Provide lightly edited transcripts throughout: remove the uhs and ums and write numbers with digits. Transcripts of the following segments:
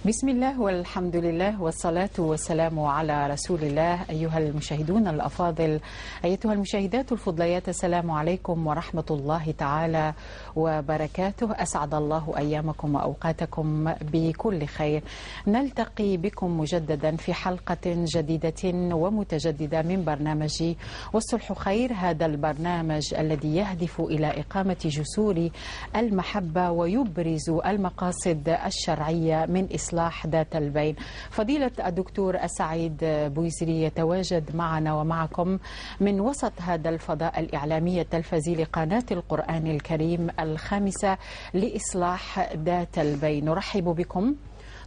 بسم الله والحمد لله والصلاة والسلام على رسول الله. أيها المشاهدون الأفاضل، أيتها المشاهدات الفضليات، السلام عليكم ورحمة الله تعالى وبركاته. أسعد الله أيامكم وأوقاتكم بكل خير. نلتقي بكم مجددا في حلقة جديدة ومتجددة من برنامج والصلح خير، هذا البرنامج الذي يهدف إلى إقامة جسور المحبة ويبرز المقاصد الشرعية من إصلاح ذات البين. فضيلة الدكتور السعيد بويزري يتواجد معنا ومعكم من وسط هذا الفضاء الإعلامي التلفزي لقناة القرآن الكريم الخامسة لإصلاح ذات البين. نرحب بكم،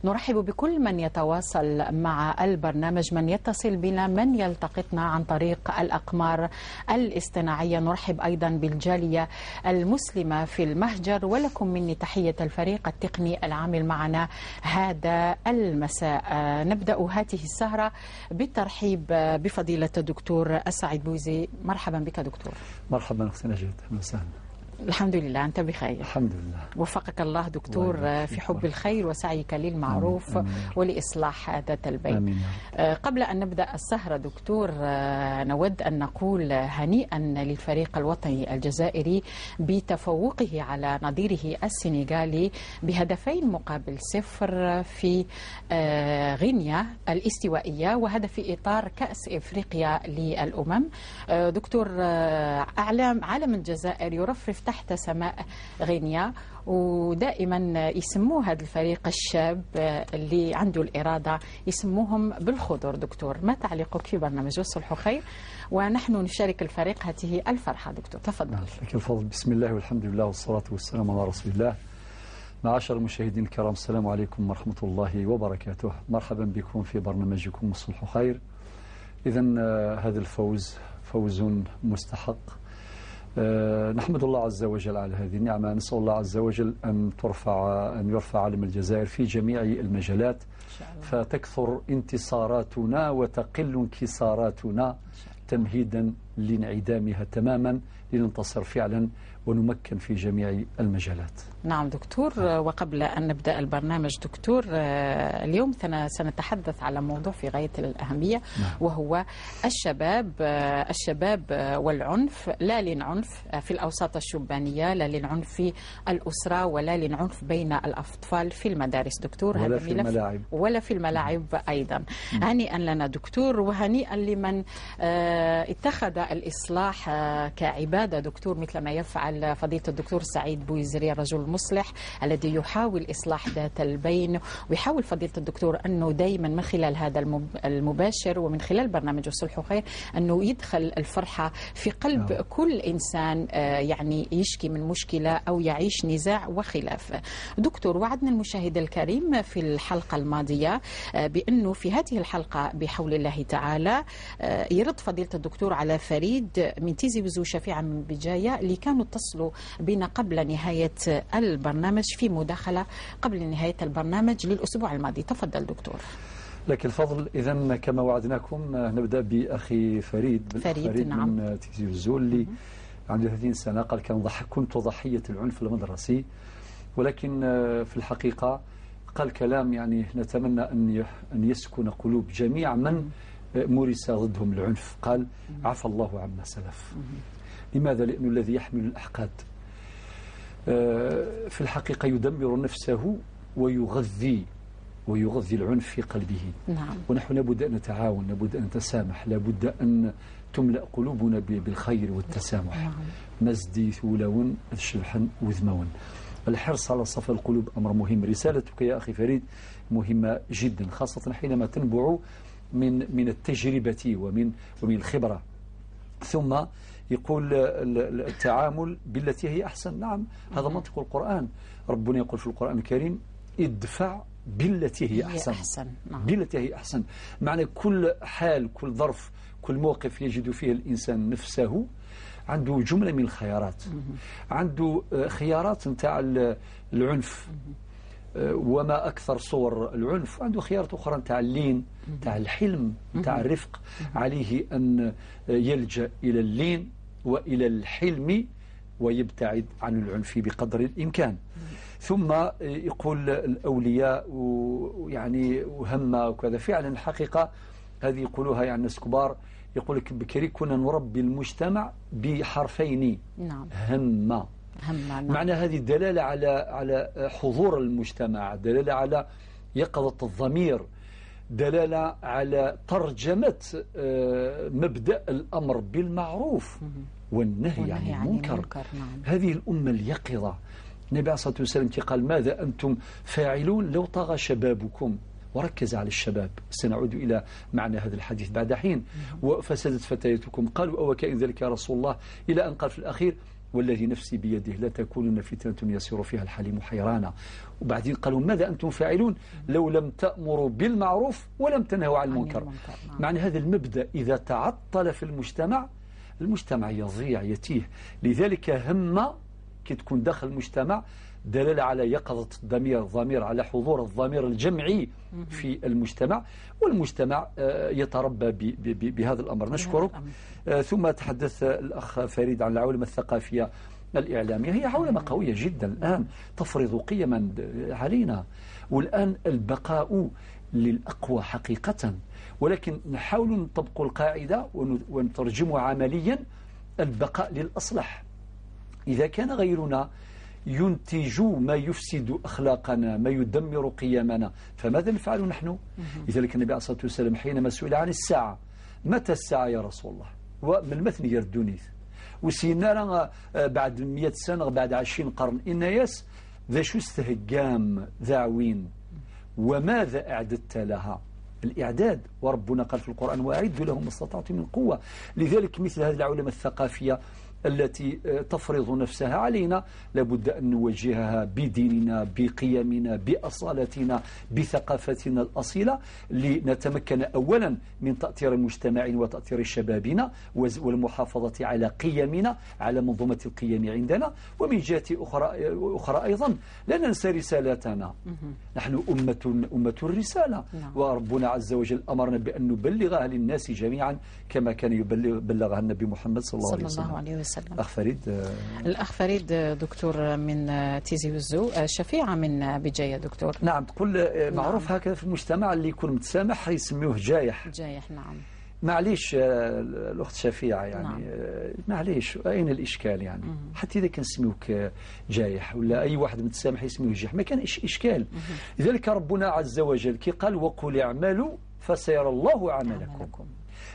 نرحب بكل من يتواصل مع البرنامج، من يتصل بنا، من يلتقطنا عن طريق الأقمار الاصطناعية. نرحب أيضا بالجالية المسلمة في المهجر، ولكم مني تحية الفريق التقني العامل معنا هذا المساء. نبدأ هذه السهرة بالترحيب بفضيلة الدكتور السعيد بويزي. مرحبا بك دكتور. مرحبا أختي نجاة، أهلا وسهلا. الحمد لله، أنت بخير؟ الحمد لله. وفقك الله دكتور الله في حب الخير وسعيك للمعروف آمين. ولإصلاح ذات البين. آمين يا رب. قبل أن نبدأ السهرة دكتور، نود أن نقول هنيئا للفريق الوطني الجزائري بتفوقه على نظيره السنغالي بهدفين مقابل صفر في غينيا الاستوائية، وهذا في إطار كأس إفريقيا للأمم. دكتور، أعلام عالم الجزائر يرفرف تحت سماء غينيا، ودائما يسموه هذا الفريق الشاب اللي عنده الإرادة يسموهم بالخضر. دكتور، ما تعليقك في برنامج الصلح خير ونحن نشارك الفريق هذه الفرحة؟ دكتور تفضل. نعم، لك الفضل. بسم الله والحمد لله والصلاة والسلام على رسول الله. معاشر المشاهدين الكرام، السلام عليكم ورحمة الله وبركاته. مرحبا بكم في برنامجكم الصلح خير. إذا هذا الفوز فوز مستحق. نحمد الله عز وجل على هذه النعمة. نسأل الله عز وجل أن يرفع علم الجزائر في جميع المجالات، فتكثر انتصاراتنا وتقل انكساراتنا، تمهيدا لانعدامها تماما، لننتصر فعلا ونمكن في جميع المجالات. نعم دكتور، وقبل أن نبدأ البرنامج دكتور، اليوم سنتحدث على موضوع في غاية الأهمية. نعم. وهو الشباب، الشباب والعنف. لا للعنف في الأوساط الشبانية، لا للعنف في الأسرة، ولا للعنف بين الأطفال في المدارس دكتور. ولا هذا في ملف الملاعب. ولا في الملاعب أيضا. هنيئا لنا دكتور، وهنيئا لمن اتخذ الإصلاح كعبادة دكتور، مثل ما يفعل فضيلة الدكتور سعيد بويزري، الرجل المصلح الذي يحاول إصلاح ذات البين. ويحاول فضيلة الدكتور أنه دايما من خلال هذا المباشر ومن خلال برنامج الصلح خير أنه يدخل الفرحة في قلب كل إنسان يعني يشكي من مشكلة أو يعيش نزاع وخلاف. دكتور، وعدنا المشاهد الكريم في الحلقة الماضية بأنه في هذه الحلقة بحول الله تعالى يرد فضيلة الدكتور على فريد من تيزي وزو شفيعة من بجاية، اللي كانوا اتصلوا بنا قبل نهاية البرنامج في مداخلة قبل نهاية البرنامج للأسبوع الماضي. تفضل دكتور. لك الفضل. إذا كما وعدناكم نبدأ بأخي فريد. فريد، نعم. من تيزي وزو، اللي عنده 30 سنة، قال كنت ضحية العنف المدرسي، ولكن في الحقيقة قال كلام يعني نتمنى أن يسكن قلوب جميع من مورس ضدهم العنف. قال عفى الله عما سلف. لماذا؟ لأنه الذي يحمل الأحقاد في الحقيقة يدمر نفسه ويغذي العنف في قلبه. ونحن لابد أن نتعاون، لابد أن نتسامح، لابد أن تملأ قلوبنا بالخير والتسامح. مزدي ثولون الشبحن وذمون. الحرص على صفا القلوب أمر مهم. رسالتك يا أخي فريد مهمة جدا، خاصة حينما تنبع من التجربة ومن الخبرة. ثم يقول التعامل بالتي هي أحسن. نعم، هذا منطق القرآن. ربنا يقول في القرآن الكريم ادفع بالتي هي هي أحسن. أحسن. نعم. بالتي هي أحسن، معنى كل حال، كل ظرف، كل موقف يجد فيه الإنسان نفسه عنده جملة من الخيارات. عنده خيارات نتاع العنف، وما أكثر صور العنف. عنده خيارات أخرى نتاع اللين، نتاع الحلم، نتاع الرفق. عليه أن يلجأ إلى اللين وإلى الحلم ويبتعد عن العنف بقدر الإمكان. ثم يقول الأولياء ويعني وهمة وكذا. فعلا الحقيقة هذه يقولوها يعني الناس كبار، يقول لك بكري كنا نربي المجتمع بحرفين، نعم. همة. همة، نعم. معنى هذه الدلالة على حضور المجتمع، دلالة على يقظة الضمير، دلالة على ترجمة مبدأ الأمر بالمعروف والنهي عن المنكر. نعم. هذه الأمة اليقظة، النبي عليه الصلاة والسلام قال ماذا أنتم فاعلون لو طغى شبابكم، وركز على الشباب، سنعود إلى معنى هذا الحديث بعد حين. وفسدت فتياتكم، قالوا أو كائن ذلك يا رسول الله، إلى أن قال في الأخير والذي نفسي بيده لا تكونن فتنة يسير فيها الحليم حيرانا. وبعدين قالوا ماذا أنتم فاعلون لو لم تأمروا بالمعروف ولم تنهوا عن المنكر. معنى هذا المبدأ إذا تعطل في المجتمع، المجتمع يضيع يتيه. لذلك همة كي تكون داخل المجتمع دلالة على يقظة الضمير، على حضور الضمير الجمعي في المجتمع، والمجتمع يتربى بهذا الأمر. نشكرك. ثم تحدث الأخ فريد عن العولمة الثقافية الإعلامية، هي عولمة قوية جدا الآن، تفرض قيما علينا، والآن البقاء للأقوى حقيقة، ولكن نحاول نطبق القاعدة ونترجمها عمليا، البقاء للأصلح. إذا كان غيرنا ينتج ما يفسد أخلاقنا، ما يدمر قيمنا، فماذا نفعل نحن؟ لذلك النبي عليه الصلاة والسلام حينما سئل عن الساعة، متى الساعة يا رسول الله؟ ومن مثل يردونيث وسينا بعد 100 سنة، بعد 20 قرن، إن ياس ذا شو استهجام ذاعوين، وماذا أعددت لها؟ الإعداد، وربنا قال في القرآن وأعدوا لهم ما استطعتم من قوة. لذلك مثل هذه العولمة الثقافية التي تفرض نفسها علينا لابد أن نوجهها بديننا، بقيمنا، بأصالتنا، بثقافتنا الأصيلة، لنتمكن أولا من تأثير مجتمعنا وتأثير شبابنا والمحافظة على قيمنا، على منظومة القيم عندنا. ومن جهة أخرى أيضا لا ننسى رسالتنا، نحن أمة الرسالة، وربنا عز وجل أمرنا بأن نبلغها للناس جميعا كما كان يبلغها النبي محمد صلى الله عليه وسلم. الأخ فريد، الأخ فريد دكتور من تيزي وزو، شفيعة من بجاية دكتور. نعم، تقول معروف. نعم. هكذا في المجتمع اللي يكون متسامح يسميوه جايح. جايح، نعم. معليش الأخت شفيعة يعني. نعم. معليش، أين الإشكال يعني؟ حتى إذا كان سميوك جايح ولا أي واحد متسامح يسميوه جايح، ما كان إشكال. لذلك ربنا عز وجل كي قال وقل اعملوا فسيرى الله عملكم.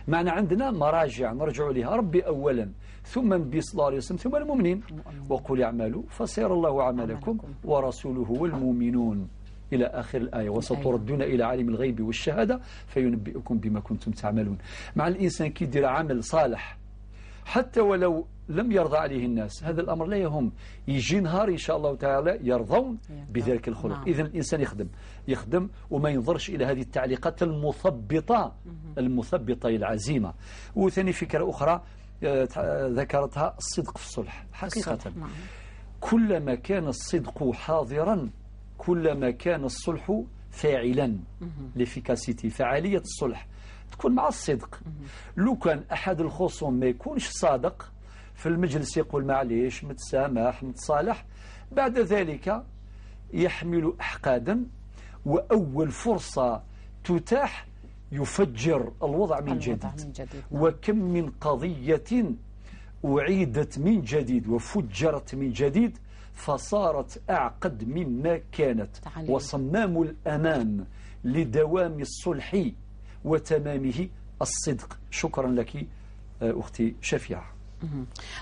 معنى عندنا مراجع نرجع لها، ربي أولا، ثم النبي صلى الله عليه وسلم، ثم المؤمنين. وقل اعملوا فسيرى الله عملكم ورسوله والمؤمنون إلى آخر الآية، وستردون إلى عالم الغيب والشهادة فينبئكم بما كنتم تعملون. مع الإنسان كي يدير عمل صالح حتى ولو لم يرضى عليه الناس، هذا الأمر لا يهم، يجي نهار إن شاء الله تعالى يرضون بذلك الخلق. نعم. إذن الإنسان يخدم وما ينظرش إلى هذه التعليقات المثبطة العزيمة. وثاني فكرة أخرى ذكرتها، الصدق في الصلح. حقيقة نعم. كلما كان الصدق حاضرا كلما كان الصلح فاعلا، l'efficacité، فعالية الصلح تكون مع الصدق. لو كان أحد الخصوم ما يكونش صادق في المجلس، يقول معليش، متسامح، متصالح، بعد ذلك يحمل أحقادا، وأول فرصة تتاح يفجر الوضع من جديد. وكم من قضية أعيدت من جديد وفجرت من جديد فصارت أعقد مما كانت. وصمام الأمان لدوام الصلح وتمامه الصدق. شكرا لك أختي شفيعة.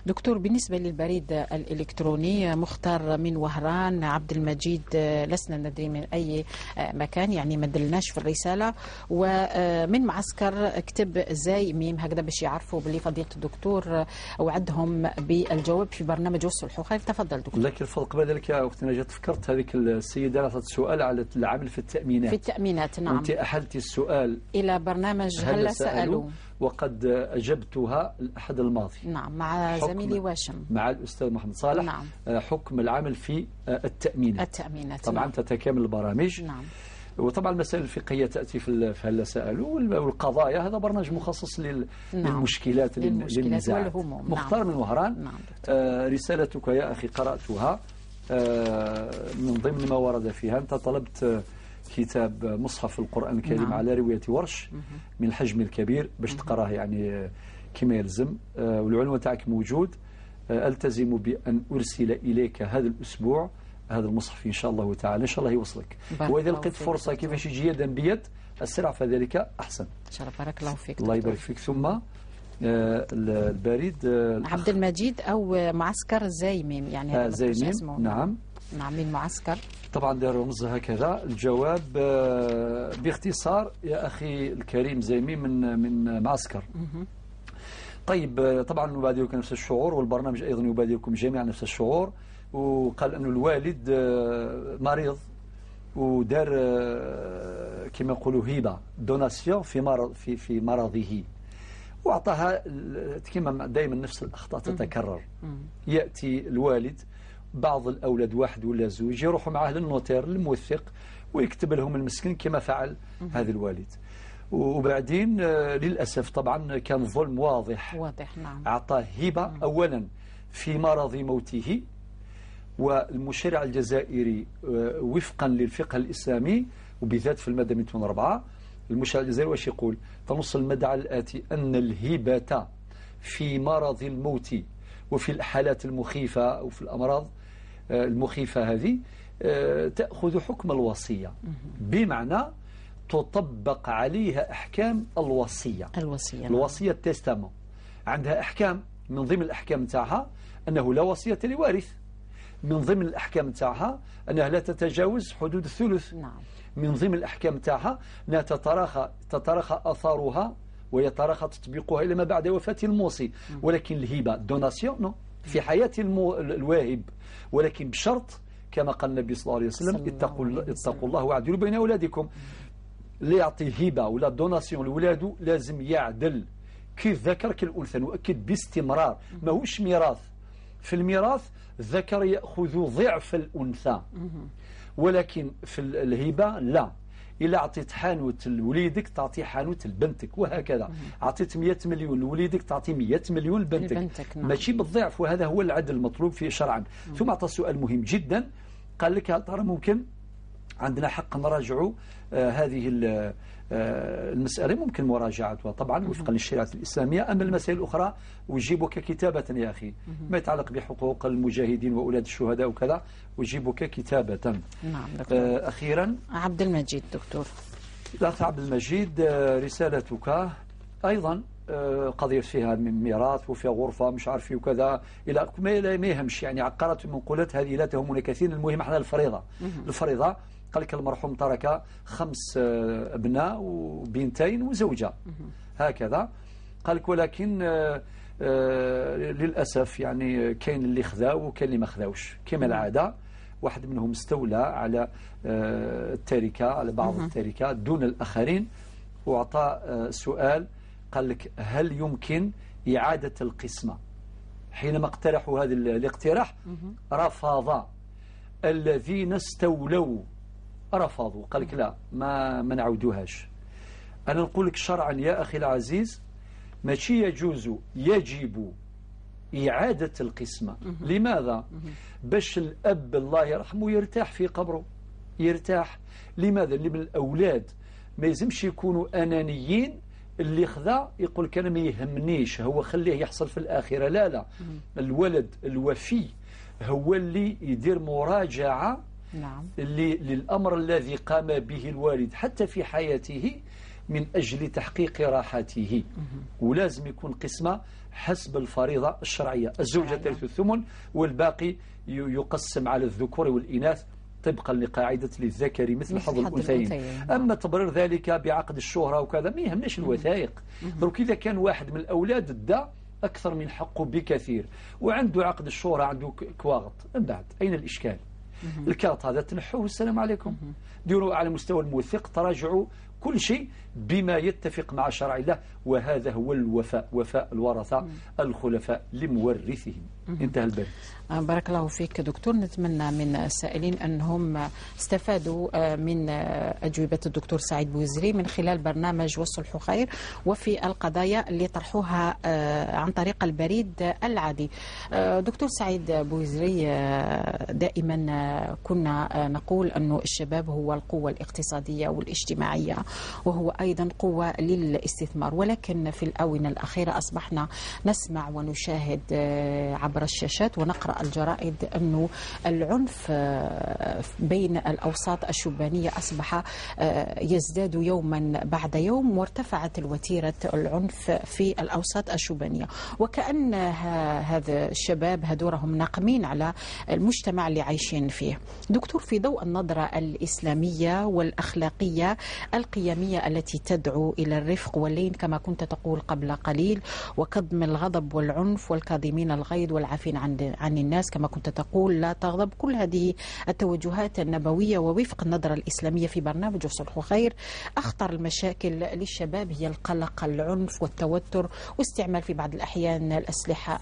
دكتور، بالنسبة للبريد الإلكتروني، مختار من وهران، عبد المجيد لسنا ندري من أي مكان، يعني ما دلناش في الرسالة، ومن معسكر اكتب زي ميم هكذا باش يعرفوا باللي فضيلة الدكتور وعدهم بالجواب في برنامج الصلح خير. تفضل دكتور. لكن الفضل قبل ذلك يا أختي نجاة، فكرت هذيك السيدة أعطت السؤال على العمل في التأمينات. في التأمينات، نعم. وأنت أحلتي السؤال إلى برنامج هل سألوا، وقد أجبتها الأحد الماضي. نعم، مع زميلي واشم، مع الأستاذ محمد صالح. نعم. حكم العمل في التأمينات. التأمينات، طبعا. نعم. تتكامل البرامج. نعم. وطبعا المسائل الفقهية تأتي في هالسائل والقضايا، هذا برنامج مخصص للمشكلات، للنزاعات. مختار من وهران. رسالتك يا أخي قرأتها، من ضمن ما ورد فيها أنت طلبت كتاب مصحف القرآن الكريم على رواية ورش من الحجم الكبير باش تقراه يعني كما يلزم، والعنوان تاعك موجود. ألتزم بأن أرسل إليك هذا الأسبوع هذا المصحف إن شاء الله تعالى، إن شاء الله يوصلك. وإذا لقيت فرصة كيفاش يجي يدا بيد السرعة فذلك أحسن. إن شاء الله. بارك الله فيك. الله يبارك فيك. ثم البريد عبد المجيد أو معسكر زايميم، يعني زايميم. نعم نعم، من معسكر. طبعا دار رمز هكذا. الجواب باختصار يا أخي الكريم زايميم من معسكر. طيب طبعا نبادلكم نفس الشعور، والبرنامج أيضا يبادلكم جميعا نفس الشعور. وقال أن الوالد مريض ودار كما يقولوا هبة donation في مرض في مرضه، وأعطاها كما دائما نفس الأخطاء تتكرر. يأتي الوالد، بعض الأولاد واحد ولا زوج يروحوا معاه لل notaire الموثق ويكتب لهم المسكن كما فعل هذا الوالد. وبعدين للأسف طبعا كان ظلم واضح. واضح. نعم. أعطاه هبة أولا في مرض موته، والمشرع الجزائري وفقا للفقه الإسلامي وبالذات في المادة 204 المشرع الجزائري واش يقول؟ تنص المادة على الآتي: أن الهبة في مرض الموت وفي الحالات المخيفة وفي الأمراض المخيفة هذه تأخذ حكم الوصية، بمعنى تطبق عليها أحكام الوصية. الوصية التستامون عندها أحكام، من ضمن الأحكام تاعها أنه لا وصية لوارث، من ضمن الأحكام تاعها أنها لا تتجاوز حدود الثلث. نعم. من ضمن الأحكام تاعها أنها تتراخى أثارها ويتراخى تطبيقها إلى ما بعد وفاة الموصي. ولكن الهبة donation non في حياة الواهب، ولكن بشرط كما قال النبي صلى الله عليه وسلم: اتقوا الله واعدلوا بين أولادكم. اللي يعطي هبة ولا donation لولاده لازم يعدل كي الذكر كالأنثى، نؤكد باستمرار، ماهوش ميراث. في الميراث الذكر يأخذ ضعف الأنثى، ولكن في الهبة لا. إلا أعطيت حانوت لوليدك تعطي حانوت لبنتك، وهكذا. أعطيت 100 مليون لوليدك تعطي 100 مليون لبنتك. نعم. ماشي بالضعف، وهذا هو العدل المطلوب في شرعا. ثم أعطى سؤال مهم جدا، قال لك هل ترى ممكن عندنا حق نراجعوا هذه المسألة؟ ممكن مراجعتها طبعا وفقا للشريعة الإسلامية. أما المسائل الأخرى أجيبك كتابة يا أخي، ما يتعلق بحقوق المجاهدين وأولاد الشهداء وكذا أجيبك كتابة. نعم دكتور. أخيرا عبد المجيد دكتور. الأخ عبد المجيد، رسالتك أيضا قضية فيها ميراث وفيها غرفة مش عارف وكذا إلى ما يهمش، يعني عقارات المنقولات هذه لا تهمنا كثيرا. المهم احنا الفريضة. الفريضة قال لك المرحوم ترك 5 أبناء وبنتين وزوجة هكذا. قال لك ولكن للأسف يعني كاين اللي خذاو وكاين اللي ما خذاوش كما العادة. واحد منهم استولى على التركة، على بعض التركة دون الآخرين، وأعطى سؤال قال لك هل يمكن إعادة القسمة؟ حينما اقترحوا هذا الاقتراح رفض الذين استولوا، رفضوا، قال لك لا ما نعودوهاش. أنا نقول لك شرعا يا أخي العزيز ماشي يجوز، يجب إعادة القسمة. لماذا؟ باش الأب الله يرحمه يرتاح في قبره، يرتاح. لماذا؟ اللي من الأولاد ما يلزمش يكونوا أنانيين، اللي خذا يقول لك أنا ما يهمنيش، هو خليه يحصل في الآخرة. لا لا، الولد الوفي هو اللي يدير مراجعة. نعم. للأمر الذي قام به الوالد حتى في حياته من أجل تحقيق راحته. ولازم يكون قسمة حسب الفريضة الشرعية، الزوجة ترث الثمن والباقي يقسم على الذكور والإناث طبقا لقاعدة للذكر مثل حظ الأنثيين. أما تبرير ذلك بعقد الشهرة وكذا ما يهمناش الوثائق. درك إذا كان واحد من الأولاد دا أكثر من حقه بكثير وعنده عقد الشهرة، عنده كواغط، من بعد أين الإشكال؟ الكارت هذا تنحوه والسلام عليكم. ديروا على مستوى الموثق، تراجعوا كل شيء بما يتفق مع شرع الله، وهذا هو الوفاء، وفاء الورثة الخلفاء لمورثهم. انتهى البريد. بارك الله فيك دكتور. نتمنى من السائلين أنهم استفادوا من أجوبة الدكتور سعيد بوزري من خلال برنامج والصلح خير وفي القضايا اللي طرحوها عن طريق البريد العادي. دكتور سعيد بوزري، دائما كنا نقول أن الشباب هو القوة الاقتصادية والاجتماعية، وهو أيضا قوة للاستثمار، ولكن في الآونة الأخيرة أصبحنا نسمع ونشاهد عبر الشاشات ونقرأ الجرائد أنه العنف بين الأوساط الشبانية أصبح يزداد يوما بعد يوم، وارتفعت الوتيرة العنف في الأوساط الشبانية، وكأن هذا الشباب هدورهم ناقمين على المجتمع اللي عايشين فيه. دكتور، في ضوء النظرة الإسلامية والأخلاقية القيمية التي تدعو إلى الرفق واللين كما كنت تقول قبل قليل، وكظم الغضب والعنف والكاظمين الغيظ والعافين عن الناس كما كنت تقول لا تغضب، كل هذه التوجهات النبوية ووفق النظرة الإسلامية في برنامج الصلح خير، أخطر المشاكل للشباب هي القلق، العنف والتوتر، واستعمال في بعض الأحيان الأسلحة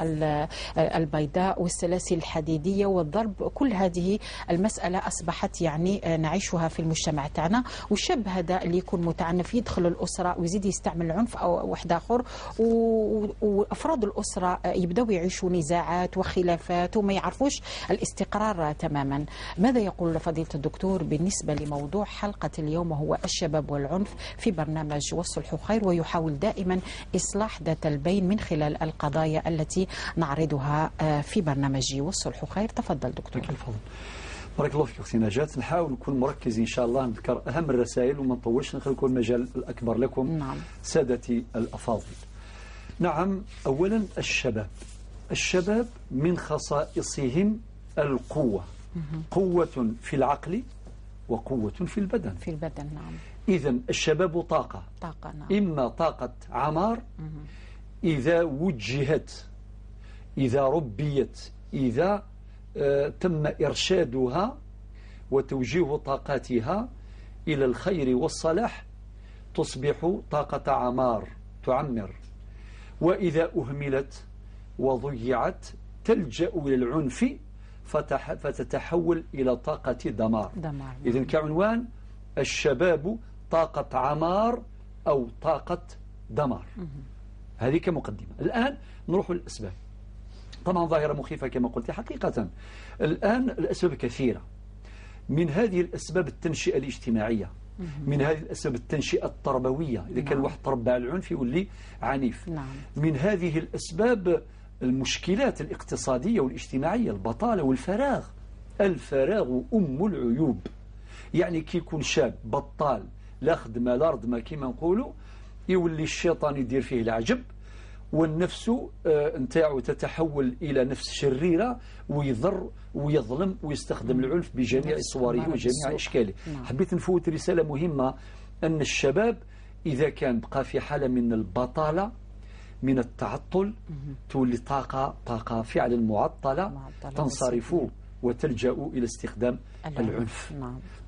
البيضاء والسلاسل الحديدية والضرب. كل هذه المسألة أصبحت يعني نعيشها في المجتمع تاعنا، والشاب هذا اللي يكون متعنف يدخل الأسرة ويزيد يستعمل العنف أو واحد آخر، وأفراد الأسرة يبدأوا يعيشوا نزاعات وخلافات وما يعرفوش الاستقرار تماما. ماذا يقول فضيلة الدكتور بالنسبة لموضوع حلقة اليوم وهو الشباب والعنف في برنامج والصلح خير، ويحاول دائما إصلاح ذات البين من خلال القضايا التي نعرضها في برنامج والصلح خير؟ تفضل دكتور. تفضل. بارك الله فيك أختي نجاة. نحاول نكون مركز إن شاء الله، نذكر أهم الرسائل وما نطولش، نخلي لكم المجال الأكبر لكم. نعم. سادتي الأفاضل. نعم، أولا الشباب، الشباب من خصائصهم القوة، قوة في العقل وقوة في البدن. في البدن، نعم. إذا الشباب طاقة، طاقة، نعم. إما طاقة عمار إذا وجهت، إذا ربيت، إذا تم إرشادها وتوجيه طاقاتها إلى الخير والصلاح تصبح طاقة عمار تعمر، وإذا أهملت وضيعت تلجأ إلى العنف فتتحول إلى طاقة دمار. إذن كعنوان الشباب طاقة عمار أو طاقة دمار. هذه كمقدمة. الآن نروح للأسباب. طبعا ظاهرة مخيفة كما قلت حقيقة. الآن الأسباب كثيرة. من هذه الأسباب التنشئة الاجتماعية، من هذه الأسباب التنشئة التربوية، إذا كان واحد تربى على العنف يولي عنيف. من هذه الأسباب المشكلات الاقتصادية والاجتماعية، البطالة والفراغ. الفراغ أم العيوب. يعني كي يكون شاب بطال لا خدمة لا ردمة كما نقولوا، يولي الشيطان يدير فيه العجب، والنفس نتاعو تتحول إلى نفس شريرة، ويضر ويظلم ويستخدم العنف بجميع صوره وجميع إشكاله. حبيت نفوت رسالة مهمة، أن الشباب إذا كان بقى في حالة من البطالة، من التعطل، تولي طاقة فعلا معطلة، تنصرف وتلجأ إلى استخدام العنف.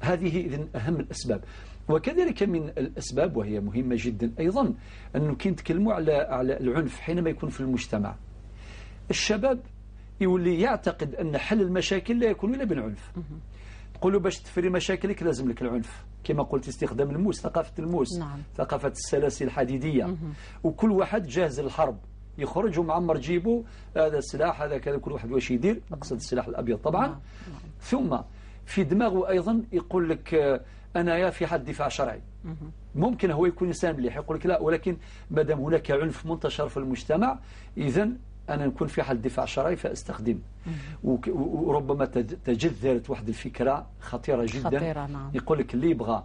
هذه إذن أهم الأسباب. وكذلك من الأسباب وهي مهمة جدا أيضا، أنه كي نتكلموا على العنف حينما يكون في المجتمع، الشباب يولي يعتقد أن حل المشاكل لا يكون إلا بالعنف. تقول له باش تفري مشاكلك لازم لك العنف، كما قلت استخدام الموس، ثقافة الموس، ثقافة السلاسل الحديدية، وكل واحد جاهز للحرب، يخرج ومعمر جيبه هذا السلاح هذا كذا، كل واحد واش يدير، أقصد السلاح الأبيض طبعا. ثم في دماغه أيضا يقول لك أنا يا في حد دفاع شرعي. ممكن هو يكون إنسان مليح يقول لك لا، ولكن ما دام هناك عنف منتشر في المجتمع إذن أنا نكون في حال دفاع شرعي فأستخدم. وربما تجذرت واحد الفكرة خطيرة جدا. خطيرة، نعم. يقول لك اللي يبغى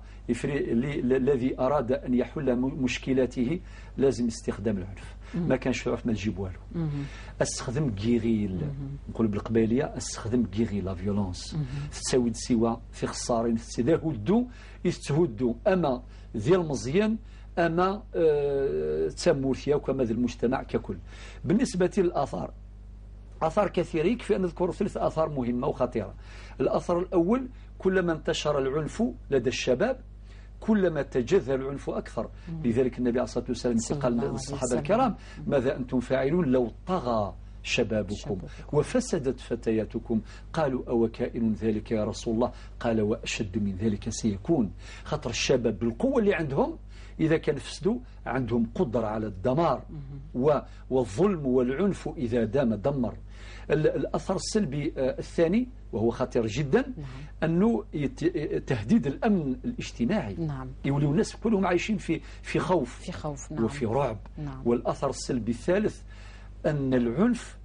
الذي أراد أن يحل مشكلاته لازم استخدام العنف. ما كانش العنف ما تجيب والو. استخدم guérilla، نقول بالقبيليه استخدم guérilla la violence، تساوي سوا في خسارين، ذا هدو يستهدو اما ذي المزيان اما تمورثيا وكما ذي المجتمع ككل. بالنسبه للاثار، اثار كثيره، يكفي ان نذكر ثلاث اثار مهمه وخطيره. الاثر الاول، كلما انتشر العنف لدى الشباب كلما تجذر العنف أكثر. لذلك النبي عليه الصلاة والسلام قال للصحابة الكرام: ماذا أنتم فاعلون لو طغى شبابكم وفسدت فتياتكم؟ قالوا: أوكائن ذلك يا رسول الله؟ قال: وأشد من ذلك سيكون. خاطر الشباب بالقوة اللي عندهم إذا كان فسدوا عندهم قدرة على الدمار، والظلم والعنف إذا دام دمر. الأثر السلبي الثاني وهو خطير جدا أنه تهديد الأمن الاجتماعي. يوليو الناس كلهم عايشين في خوف، في خوف، نعم. وفي رعب. والأثر السلبي الثالث أن العنف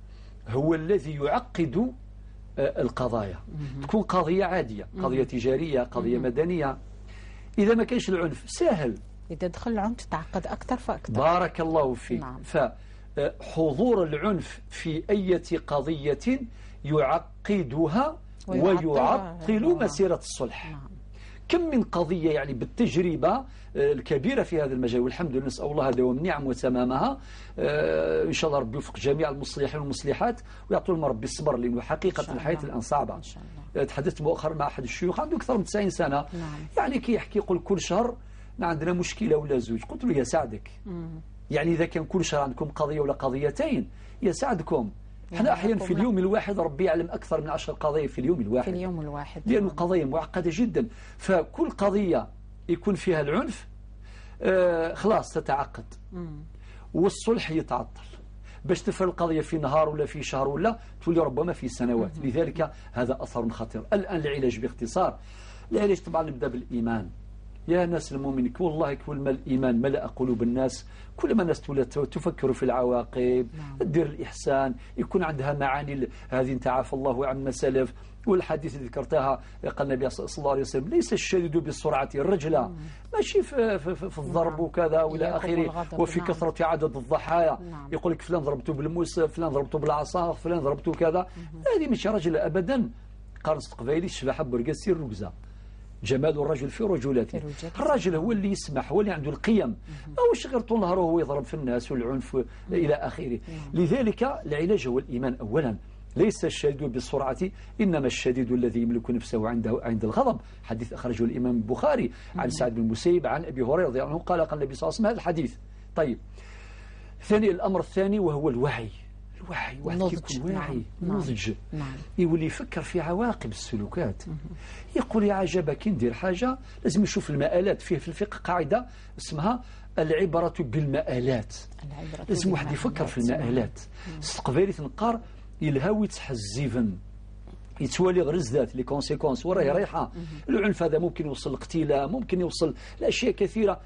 هو الذي يعقد القضايا. تكون قضية عادية، قضية تجارية، قضية مدنية، إذا ما كانش العنف سهل، إذا دخل العنف تتعقد أكثر فأكثر. بارك الله فيك. نعم. فحضور العنف في أي قضية يعقدها ويعطل مسيرة الصلح. نعم. كم من قضية يعني بالتجربة الكبيرة في هذا المجال، والحمد لله نسأل الله دوام النعم وتمامها. إن شاء الله ربي يوفق جميع المصلحين والمصلحات ويعطوا لهم ربي الصبر، لأنه حقيقة الحياة الآن صعبة. تحدثت مؤخرا مع أحد الشيوخ عنده أكثر من 90 سنة. نعم. يعني كي يحكي يقول كل شهر ما عندنا مشكلة ولا زوج. قلت له يا سعدك، يعني إذا كان كل شهر عندكم قضية ولا قضيتين يا سعدكم. احنا احيانا في اليوم الواحد ربي يعلم اكثر من 10 قضايا في اليوم الواحد، في اليوم الواحد، لانه قضايا معقدة جدا. فكل قضية يكون فيها العنف خلاص تتعقد والصلح يتعطل. باش تفهم القضية في نهار ولا في شهر ولا تولي ربما في سنوات. لذلك هذا اثر خطير. الان العلاج باختصار، العلاج طبعا نبدا بالايمان. يا ناس المؤمنين، والله كل ما الإيمان ملأ قلوب الناس، كل ما الناس تفكر في العواقب، تدير الإحسان، يكون عندها معاني هذه تعافى الله عما سلف. والحديث اللي ذكرتها قال النبي صلى الله عليه وسلم: ليس الشديد بالسرعة الرجلة، ماشي في الضرب وكذا والى اخره، وفي كثرة عدد الضحايا. يقول لك فلان ضربته بالموس، فلان ضربته بالعصا، فلان ضربته كذا، هذه ماشي رجلة ابدا. قرص قبايلي الشبحه برقاسي الركزه. جمال الرجل في رجولته. الرجل هو اللي يسمح، هو اللي عنده القيم، ماهوش غير طول نهاره هو يضرب في الناس والعنف إلى آخره. لذلك العلاج هو الإيمان أولا. ليس الشديد بالسرعة، إنما الشديد الذي يملك نفسه عند الغضب. حديث أخرجه الإمام البخاري عن سعد بن المسيب عن أبي هريرة رضي الله عنه قال قال النبي صلى الله عليه وسلم هذا الحديث. طيب، ثاني الأمر الثاني وهو الوعي. الوعي، واحد يكون واعي، نضج، يولي يفكر في عواقب السلوكات. يقول يا عجبا كي ندير حاجة لازم يشوف المآلات. فيه في الفقه قاعدة اسمها العبرة بالمآلات. لازم واحد يفكر في المآلات. قبيلة نقار يلهاوي يتحزيفن، يتوالي غير الذات les conséquences وراه رايحة. العنف هذا ممكن يوصل لقتيله، ممكن يوصل لاشياء كثيرة.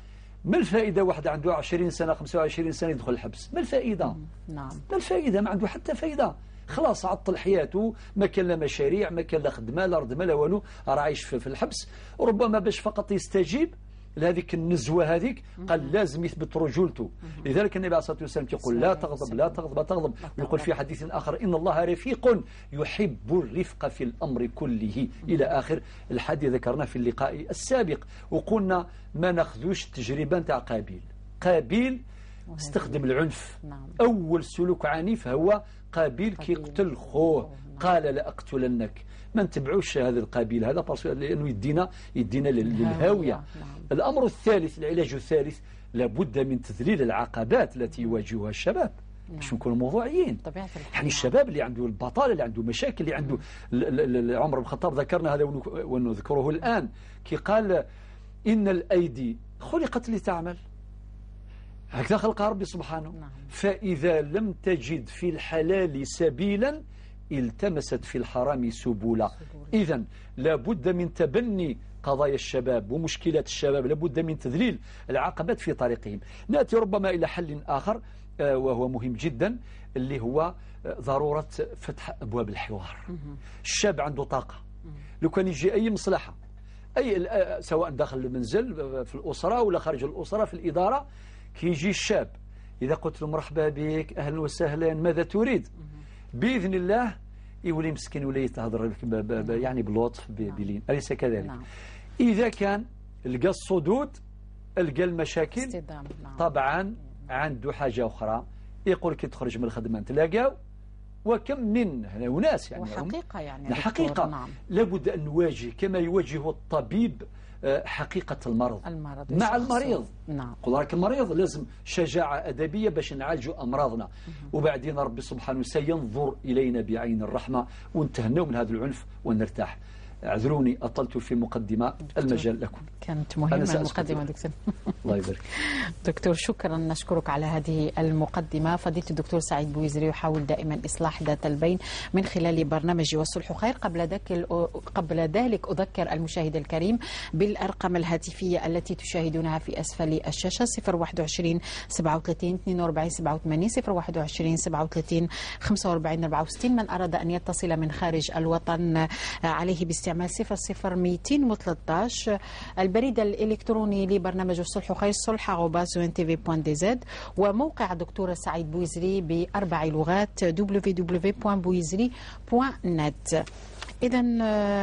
ما الفائدة واحد عنده 20 سنة 25 سنة يدخل الحبس؟ ما الفائدة؟ نعم. ما الفائدة؟ ما عنده حتى فائدة. خلاص عطل حياته، ما كان لا مشاريع، ما كان لا خدمة، لا ردمه، لا والو، راه عايش في الحبس. ربما باش فقط يستجيب لهذيك النزوة هذيك قال لازم يثبت رجولته. لذلك النبي عليه الصلاة والسلام يقول لا تغضب، لا تغضب، لا تغضب. ويقول في حديث آخر: إن الله رفيق يحب الرفق في الأمر كله، إلى آخر الحديث ذكرناه في اللقاء السابق. وقلنا ما ناخذوش التجربة نتاع قابيل. قابيل استخدم العنف. أول سلوك عنيف هو قابيل كي يقتل خوه، قال لأقتلنك. ما نتبعوش هذا القابيل هذا لأنه يدينا للهاوية. الأمر الثالث، العلاج الثالث، لابد من تذليل العقبات التي يواجهها الشباب. باش نكونوا موضوعيين. يعني الشباب اللي عنده البطالة، اللي عنده مشاكل، اللي عنده عمر بن الخطاب ذكرنا هذا ونذكره الآن، كي قال إن الأيدي خلقت لتعمل، هكذا خلقها ربي سبحانه. فإذا لم تجد في الحلال سبيلا التمست في الحرام سبولا. إذن لابد من تبني قضايا الشباب ومشكلات الشباب، لابد من تذليل العقبات في طريقهم. نأتي ربما إلى حل آخر وهو مهم جدا، اللي هو ضرورة فتح أبواب الحوار. الشاب عنده طاقة، لو كان يجي أي مصلحة، أي سواء داخل المنزل في الأسرة ولا خارج الأسرة في الإدارة، كي يجي الشاب إذا قلت له مرحبا بك، أهلا وسهلا، ماذا تريد، بإذن الله يولي مسكين ولا يتهضر يعني بلطف بلين، أليس كذلك؟ نعم. إذا كان لقى الصدود، لقى المشاكل، طبعا عنده حاجة أخرى، يقول كي تخرج من الخدمة نتلاقاو. وكم من ناس يعني وحقيقة، يعني حقيقة. نعم. لابد أن نواجه كما يواجه الطبيب حقيقة المرض مع المريض. نعم. قل راك المريض، لازم شجاعة أدبية باش نعالجوا أمراضنا، وبعدين ربي سبحانه سينظر إلينا بعين الرحمة ونتهنوا من هذا العنف ونرتاح. اعذروني أطلت في مقدمة، المجال لكم. كانت مهمة المقدمة دكتور. الله يبارك. دكتور شكرا، نشكرك على هذه المقدمة. فضيلة الدكتور سعيد بويزري يحاول دائما إصلاح ذات البين من خلال برنامج والصلح خير. قبل ذلك أذكر المشاهد الكريم بالأرقام الهاتفية التي تشاهدونها في أسفل الشاشة: 021 37 42 87، 021 37 45 64. من أراد أن يتصل من خارج الوطن عليه باستعمال 00213. البريد الإلكتروني لبرنامج الصلح خير صلح@tv.dz، وموقع الدكتور سعيد بويزري بأربع لغات www.bouizri.net. إذا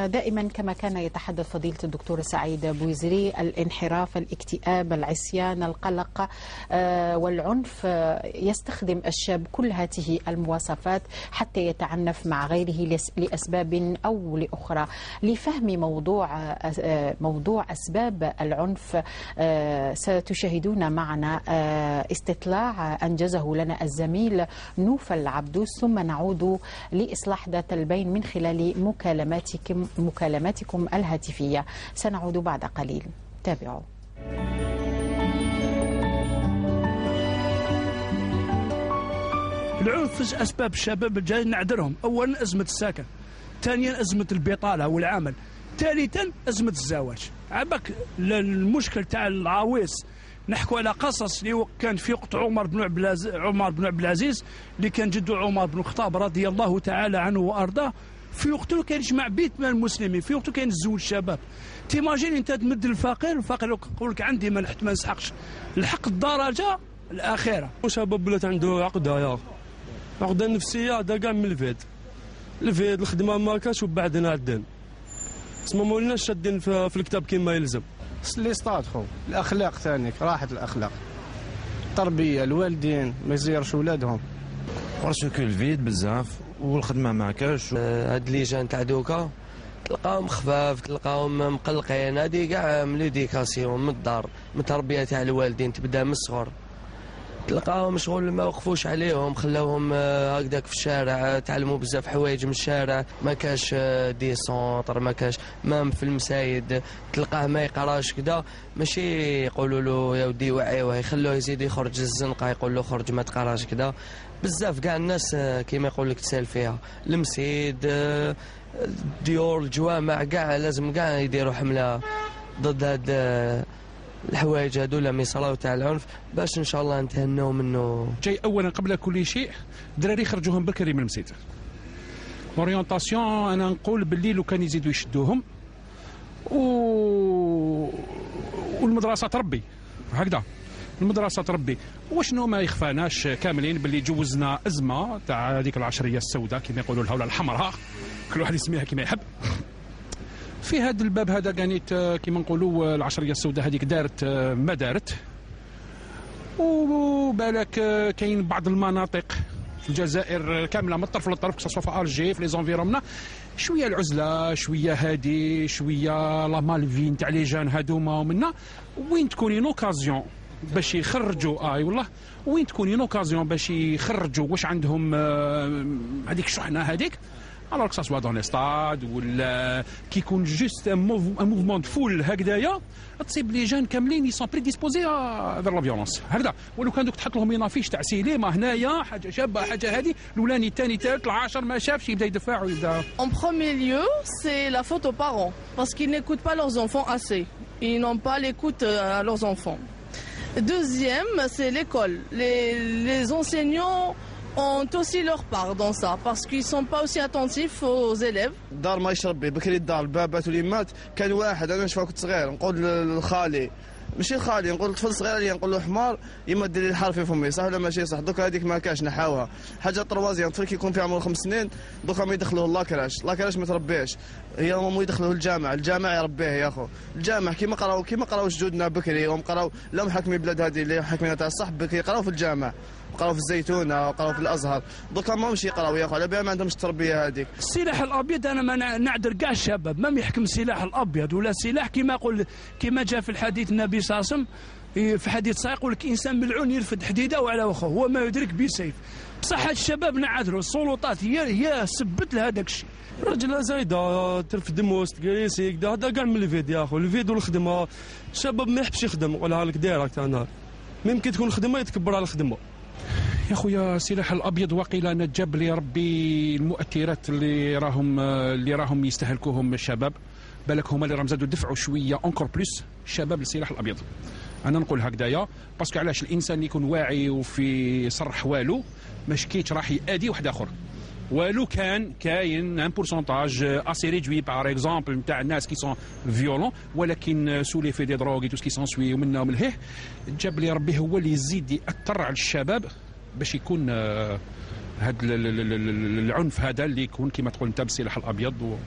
دائما كما كان يتحدث فضيلة الدكتور سعيد بويزري، الانحراف، الاكتئاب، العصيان، القلق، والعنف، يستخدم الشاب كل هذه المواصفات حتى يتعنف مع غيره لأسباب أو لأخرى. لفهم موضوع أسباب العنف ستشاهدون معنا استطلاع أنجزه لنا الزميل نوفل عبدوس، ثم نعود لإصلاح ذات البين من خلال مكالماتكم الهاتفية. سنعود بعد قليل، تابعوا. العنف أسباب الشباب الجاي نعذرهم: أولا أزمة السكن، ثانيا أزمة البطالة والعمل، ثالثا أزمة الزواج. عباك المشكل تاع العويص، نحكوا على قصص اللي كان في وقت عمر بن عبد العزيز اللي كان جده عمر بن الخطاب رضي الله تعالى عنه وأرضاه. في وقته كان يجمع بيت من المسلمين، في وقته كان يتزوج الشباب. t'imagines انت تمد الفقير، الفقير يقول لك عندي ما نسحقش، الحق الدرجة الاخيرة. شباب ولات عنده عقده، يا عقده نفسية، هذا كاع من ال vide، ال vide الخدمة ما كاش، وبعدنا عندنا تسمى ما ولناش شادين في الكتاب كما يلزم. les stades خو الاخلاق ثاني راحت الاخلاق، التربية، الوالدين ما يزيرش ولادهم. parce que ال vide بزاف والخدمة ما كاش. هاد les jeunes تاع دوكا تلقاهم خفاف، تلقاهم مقلقين، هادي كاع من l'éducation، من الدار، من التربية تاع الوالدين، تبدا من الصغر. تلقاهم شغل ما وقفوش عليهم، خلاوهم هكذاك في الشارع، تعلموا بزاف حوايج من الشارع. ما كاش des centres، ما كاش même في المسايد تلقاه ما يقراش كدا، ماشي يقولوا له يا ودي وعيوه، يخلوه يزيد يخرج الزنقة، يقول له خرج ما تقراش كدا. بزاف كاع الناس كيما يقول لك تسال فيها المسيد، الديور، الجوامع، كاع لازم كاع يديروا حمله ضد هاد الحوايج هادو لما يصراو تاع العنف، باش ان شاء الله نتهناو منه. جاي اولا قبل كل شيء الدراري خرجوهم بكري من المسيد. l'orientation انا نقول باللي لو كان يزيدوا يشدوهم والمدرسة تربي هكذا، المدرسة تربي. وشنو ما يخفاناش كاملين باللي جوزنا ازمة تاع هذيك العشريه السوداء كما يقولوا لها، ولا الحمراء، كل واحد يسميها كما يحب. في هذا الباب هذا كانت كما نقولوا العشريه السوداء هذيك دارت ما دارت، وبالك كاين بعض المناطق في الجزائر كاملة من الطرف للطرف، que ce soit في Alger في les environs، شوية العزلة، شوية هادي، شوية la mal vie تاع les jeunes هادوما ومنا، وين تكون une occasion باش يخرجوا، اي والله وين تكون une occasion باش يخرجوا واش عندهم هذيك الشحنة هذيك، alors que ça soit dans les stades ولا كي يكون juste un mouvement de foule هكذايا، تصيب les jeunes كاملين ils sont prédisposés vers la violence هكذا. ولو كان دوك تحط لهم une affiche تاع سينما هنايا حاجة شابه، حاجة هذه، الاولاني الثاني الثالث العاشر ما شافش يبدا يدفع ويبدا. En premier lieu, c'est la faute aux parents parce qu'ils n'écoutent pas leurs enfants assez. Ils n'ont pas l'écoute à leurs enfants. Deuxième, c'est l'école. Les enseignants ont aussi leur part dans ça parce qu'ils sont pas aussi attentifs aux élèves. الدار ما يشربي بكري، الدار البابات واليمات كان واحد، انا نشوفه كنت صغير نقول للخالي، ماشي خالي، نقول طفل صغير عليا نقول له حمار يما دير لي الحار في فمي، صح ولا ماشي صح؟ دوكا هذيك ما كاش نحاوها. حاجة troisième، طفل كيكون في عمره 5 سنين دوكا ما يدخلوه la crèche، la crèche ما تربيهش، هي ماما يدخلوه الجامع، الجامع يربيه يا خو. الجامع كيما قراو جدودنا بكري، هم قراو لا محاكمين بلاد هذه اللي حاكمين تاع الصح بكري، قراو في الجامع. قراو في الزيتونه وقراو في الازهر، دوكا ماهمش يقراو يا خو، على بالها ما عندهمش التربية هذيك. السلاح الابيض انا ما نعذر كاع الشباب، ما يحكم السلاح الابيض ولا سلاح كما يقول، كما جاء في الحديث النبي صلى الله عليه وسلم في حديث صحيح، يقول لك انسان ملعون يرفد حديده وعلى اخوه هو ما يدرك بسيف. بصح هاد الشباب نعذروا، السلطات هي سبت لهذاك الشيء. الرجله زايدة ترفد موس تكريسي كدا، هذا كاع من ال vide يا خو، ال vide والخدمة. الشباب ما يحبش يخدم، نقولها لك direct انا، même كي تكون خدمة يتكبر على الخدمة. يا خويا السلاح الابيض وقيل انا جاب لي ربي المؤثرات اللي راهم يستهلكوهم الشباب، بالك هما اللي راهم زادوا دفعوا شوية encore plus الشباب للسلاح الابيض. انا نقول هكذايا parce que علاش الانسان اللي يكون واعي وفي صرح والو ما شكيتش راح يأدي واحد اخر، ولو كان كاين un pourcentage assez réduit par exemple نتاع الناس qui sont violents، ولكن sous l'effet des drogues tout ce qui s'ensuit ومنا ومن لهيه، جاب لي ربي هو اللي يزيد ياثر على الشباب باش يكون هذا العنف هذا اللي يكون كما تقول انت بالسلاح الابيض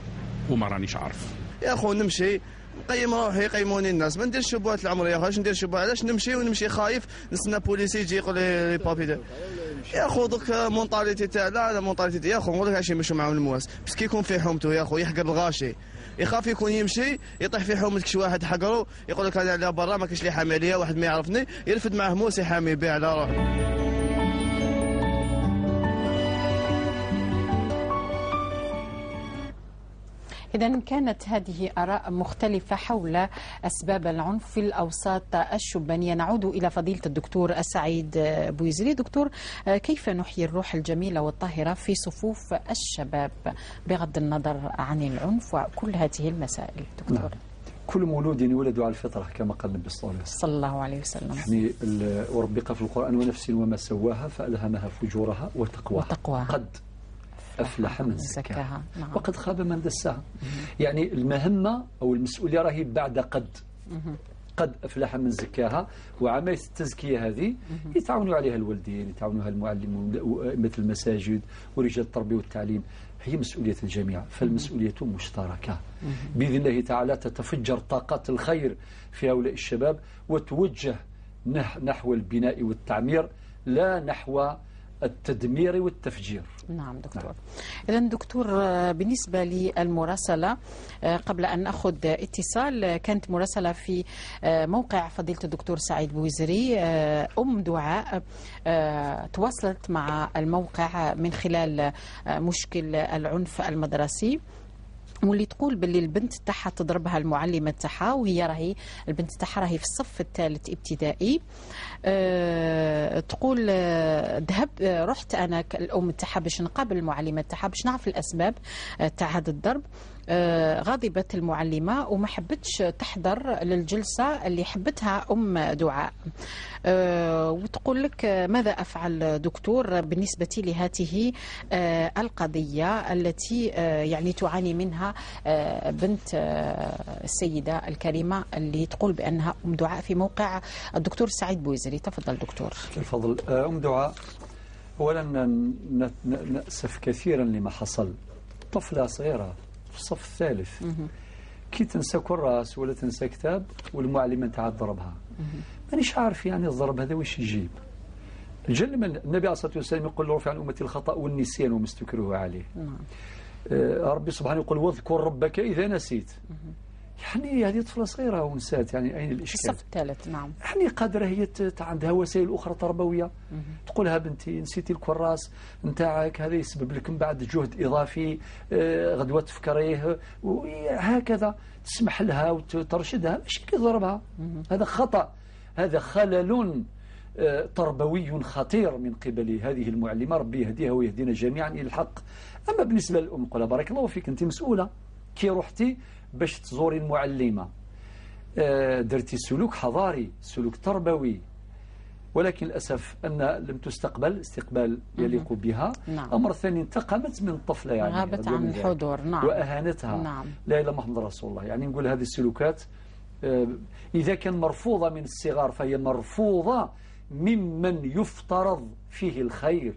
وما رانيش عارف. يا خو نمشي نقيم روحي يقيموني الناس، ما نديرش شبهات العمر يا خو، علاش ندير شبهات؟ علاش نمشي ونمشي خايف نستنى بوليسي يجي يقول لي papiers يا خو؟ دوك mentalité تاع لا لا mentalité يا خو، نقول لك علاش يمشوا معاهم المواس، parce que يكون في حومته يا خو يحقر الغاشي، يخاف يكون يمشي يطيح في حومتك شي واحد حقرو يقول لك انا على برا ما كاينش اللي حامي عليا، واحد ما يعرفني، يرفد معاه موس يحامي به على روحه. إذا كانت هذه آراء مختلفة حول أسباب العنف في الأوساط الشبانية. نعود إلى فضيلة الدكتور السعيد بويزري. دكتور، كيف نحيي الروح الجميلة والطاهرة في صفوف الشباب بغض النظر عن العنف وكل هذه المسائل؟ دكتور. نعم. كل مولود يولد على الفطرة كما قال النبي صلى الله عليه وسلم. صلى الله عليه وسلم. يعني وربي قال في القرآن ونفس وما سواها فألهمها فجورها وتقواها. قد أفلح من زكاها. نعم. وقد خاب من دساها. يعني المهمة أو المسؤولية راهي بعد قد أفلح من زكاها، وعملية التزكية هذه يتعاونوا عليها الوالدين، يتعاونوها المعلمون مثل المساجد ورجال التربية والتعليم، هي مسؤولية الجميع، فالمسؤولية مشتركة. بإذن الله تعالى تتفجر طاقات الخير في هؤلاء الشباب وتوجه نحو البناء والتعمير لا نحو التدمير والتفجير. نعم دكتور. نعم. إذن دكتور، بالنسبة للمراسلة، قبل أن أخذ اتصال، كانت مراسلة في موقع فضيلة الدكتور سعيد بويزري، أم دعاء تواصلت مع الموقع من خلال مشكل العنف المدرسي، واللي تقول باللي البنت تاعها تضربها المعلمة تاعها، وهي راهي البنت تاعها راهي في الصف الثالث ابتدائي. تقول ذهب رحت انا الام تاعها باش نقابل المعلمة تاعها باش نعرف الاسباب تاع هذا الضرب. غضبت المعلمة وما حبتش تحضر للجلسة اللي حبتها أم دعاء. وتقول لك ماذا أفعل دكتور بالنسبة لهذه القضية التي يعني تعاني منها بنت السيدة الكريمة اللي تقول بأنها أم دعاء في موقع الدكتور سعيد بويزري. تفضل دكتور. تفضل. أم دعاء، أولا نأسف كثيرا لما حصل. طفلة صغيرة في الصف الثالث كي تنسى كراس ولا تنسى كتاب والمعلمة نتاعها تضربها، مانيش عارف يعني الضرب هذا واش يجيب. الجل من النبي عليه الصلاة والسلام يقول رفع عن أمتي الخطأ والنسيان وما استكرهوا عليه. ربي سبحانه يقول واذكر ربك إذا نسيت. يعني هذه طفلة صغيرة ونسات، يعني أين الإشكال؟ الصف الثالث. نعم. يعني قادرة هي عندها وسائل أخرى تربوية، تقولها بنتي نسيتي الكراس نتاعك، هذا يسبب لك من بعد جهد إضافي، غدوة تفكريه، وهكذا تسمح لها وترشدها، ماشي كيضربها. هذا خطأ، هذا خلل تربوي خطير من قبل هذه المعلمة، ربي يهديها ويهدينا جميعا إلى الحق. أما بالنسبة للأم قولها بارك الله فيك، أنت مسؤولة، كي رحتي باش تزوري المعلمة درتي سلوك حضاري، سلوك تربوي، ولكن للأسف أن لم تستقبل استقبال يليق بها. نعم. أمر ثاني، انتقمت من الطفلة، يعني غابت عن الحضور. نعم. وأهانتها. نعم. لا إله إلا محمد رسول الله. يعني نقول هذه السلوكات إذا كان مرفوضة من الصغار فهي مرفوضة ممن يفترض فيه الخير.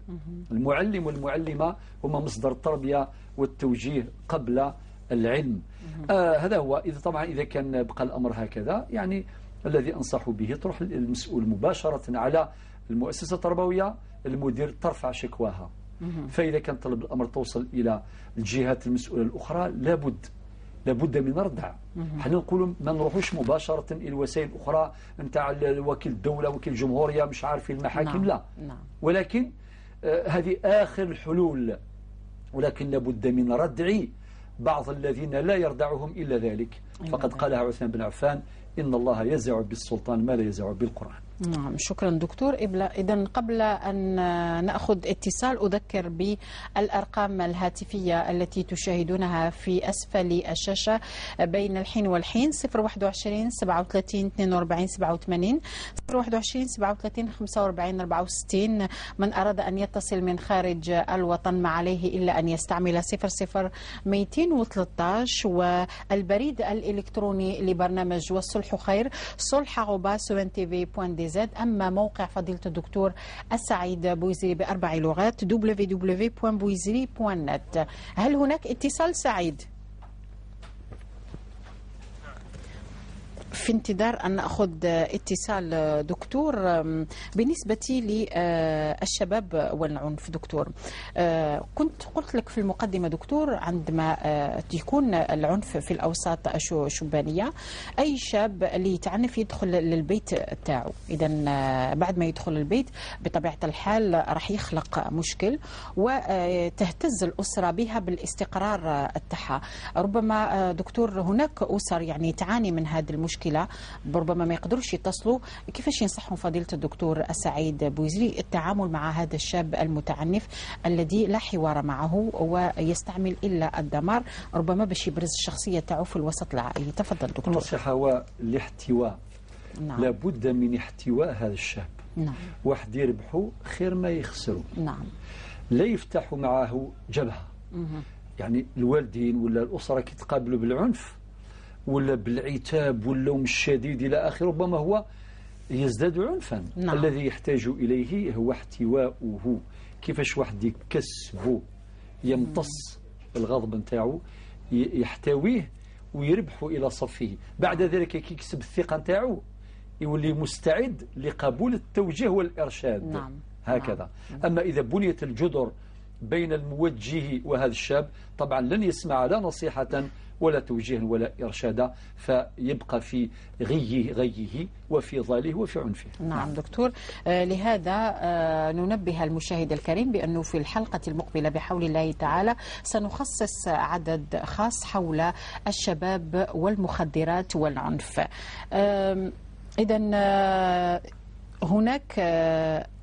المعلم والمعلمة هما مصدر التربية والتوجيه قبل العلم. هذا هو. إذا طبعا إذا كان بقى الأمر هكذا، يعني الذي أنصح به تروح المسؤول مباشرة على المؤسسة التربوية، المدير ترفع شكواها. فإذا كان طلب الأمر توصل إلى الجهات المسؤولة الأخرى، لابد من ردع. حنا نقولوا ما نروحوش مباشرة إلى الوسائل الأخرى نتاع وكيل الدولة، وكيل الجمهورية، مش عارف المحاكم. نعم. لا. نعم. ولكن هذه آخر الحلول، ولكن لابد من ردع بعض الذين لا يردعهم إلا ذلك. فقد قالها عثمان بن عفان: إن الله يزع بالسلطان ما لا يزع بالقرآن. نعم، شكرا دكتور. إذن قبل أن نأخذ اتصال أذكر بالأرقام الهاتفية التي تشاهدونها في أسفل الشاشة بين الحين والحين: 021 37 42 87، 021 37 45 64. من أراد أن يتصل من خارج الوطن ما عليه إلا أن يستعمل 00 213. والبريد الإلكتروني لبرنامج والصلح خير صلح@tv.dz. أما موقع فضيلة الدكتور السعيد بويزري بأربع لغات www.bouizri.net. هل هناك اتصال سعيد؟ في انتظار أن نأخذ اتصال دكتور. بالنسبة للشباب والعنف دكتور، كنت قلت لك في المقدمة دكتور، عندما يكون العنف في الأوساط الشبانية، أي شاب اللي يتعنف يدخل للبيت تاعو، إذا بعد ما يدخل البيت بطبيعة الحال راح يخلق مشكل وتهتز الأسرة بها بالاستقرار تاعها. ربما دكتور هناك أسر يعني تعاني من هذه المشكلة، ربما ما يقدروش يتصلوا. كيفاش ينصحهم فضيلة الدكتور السعيد بويزري التعامل مع هذا الشاب المتعنف الذي لا حوار معه ويستعمل إلا الدمار، ربما باش يبرز الشخصية تاعو في الوسط العائلي؟ تفضل دكتور. النصيحة هو الاحتواء. نعم. لابد من احتواء هذا الشاب. نعم. واحد يربحه خير ما يخسره. نعم. لا يفتح معه جبهة. يعني الوالدين ولا الأسرة كي تقابلوا بالعنف ولا بالعتاب واللوم الشديد إلى آخره، ربما هو يزداد عنفا. نعم. الذي يحتاج إليه هو احتواؤه. كيفاش واحد يكسبه، يمتص الغضب نتاعو، يحتويه ويربحه إلى صفه. بعد ذلك كي يكسب الثقة نتاعو يولي مستعد لقبول التوجيه والإرشاد. نعم. هكذا. نعم. أما إذا بنيت الجدر بين الموجه وهذا الشاب، طبعا لن يسمع لا نصيحة ولا توجيه ولا إرشادا، فيبقى في غيه وفي ضاله وفي عنفه. نعم دكتور، لهذا ننبه المشاهد الكريم بأنه في الحلقة المقبلة بحول الله تعالى سنخصص عدد خاص حول الشباب والمخدرات والعنف. إذا هناك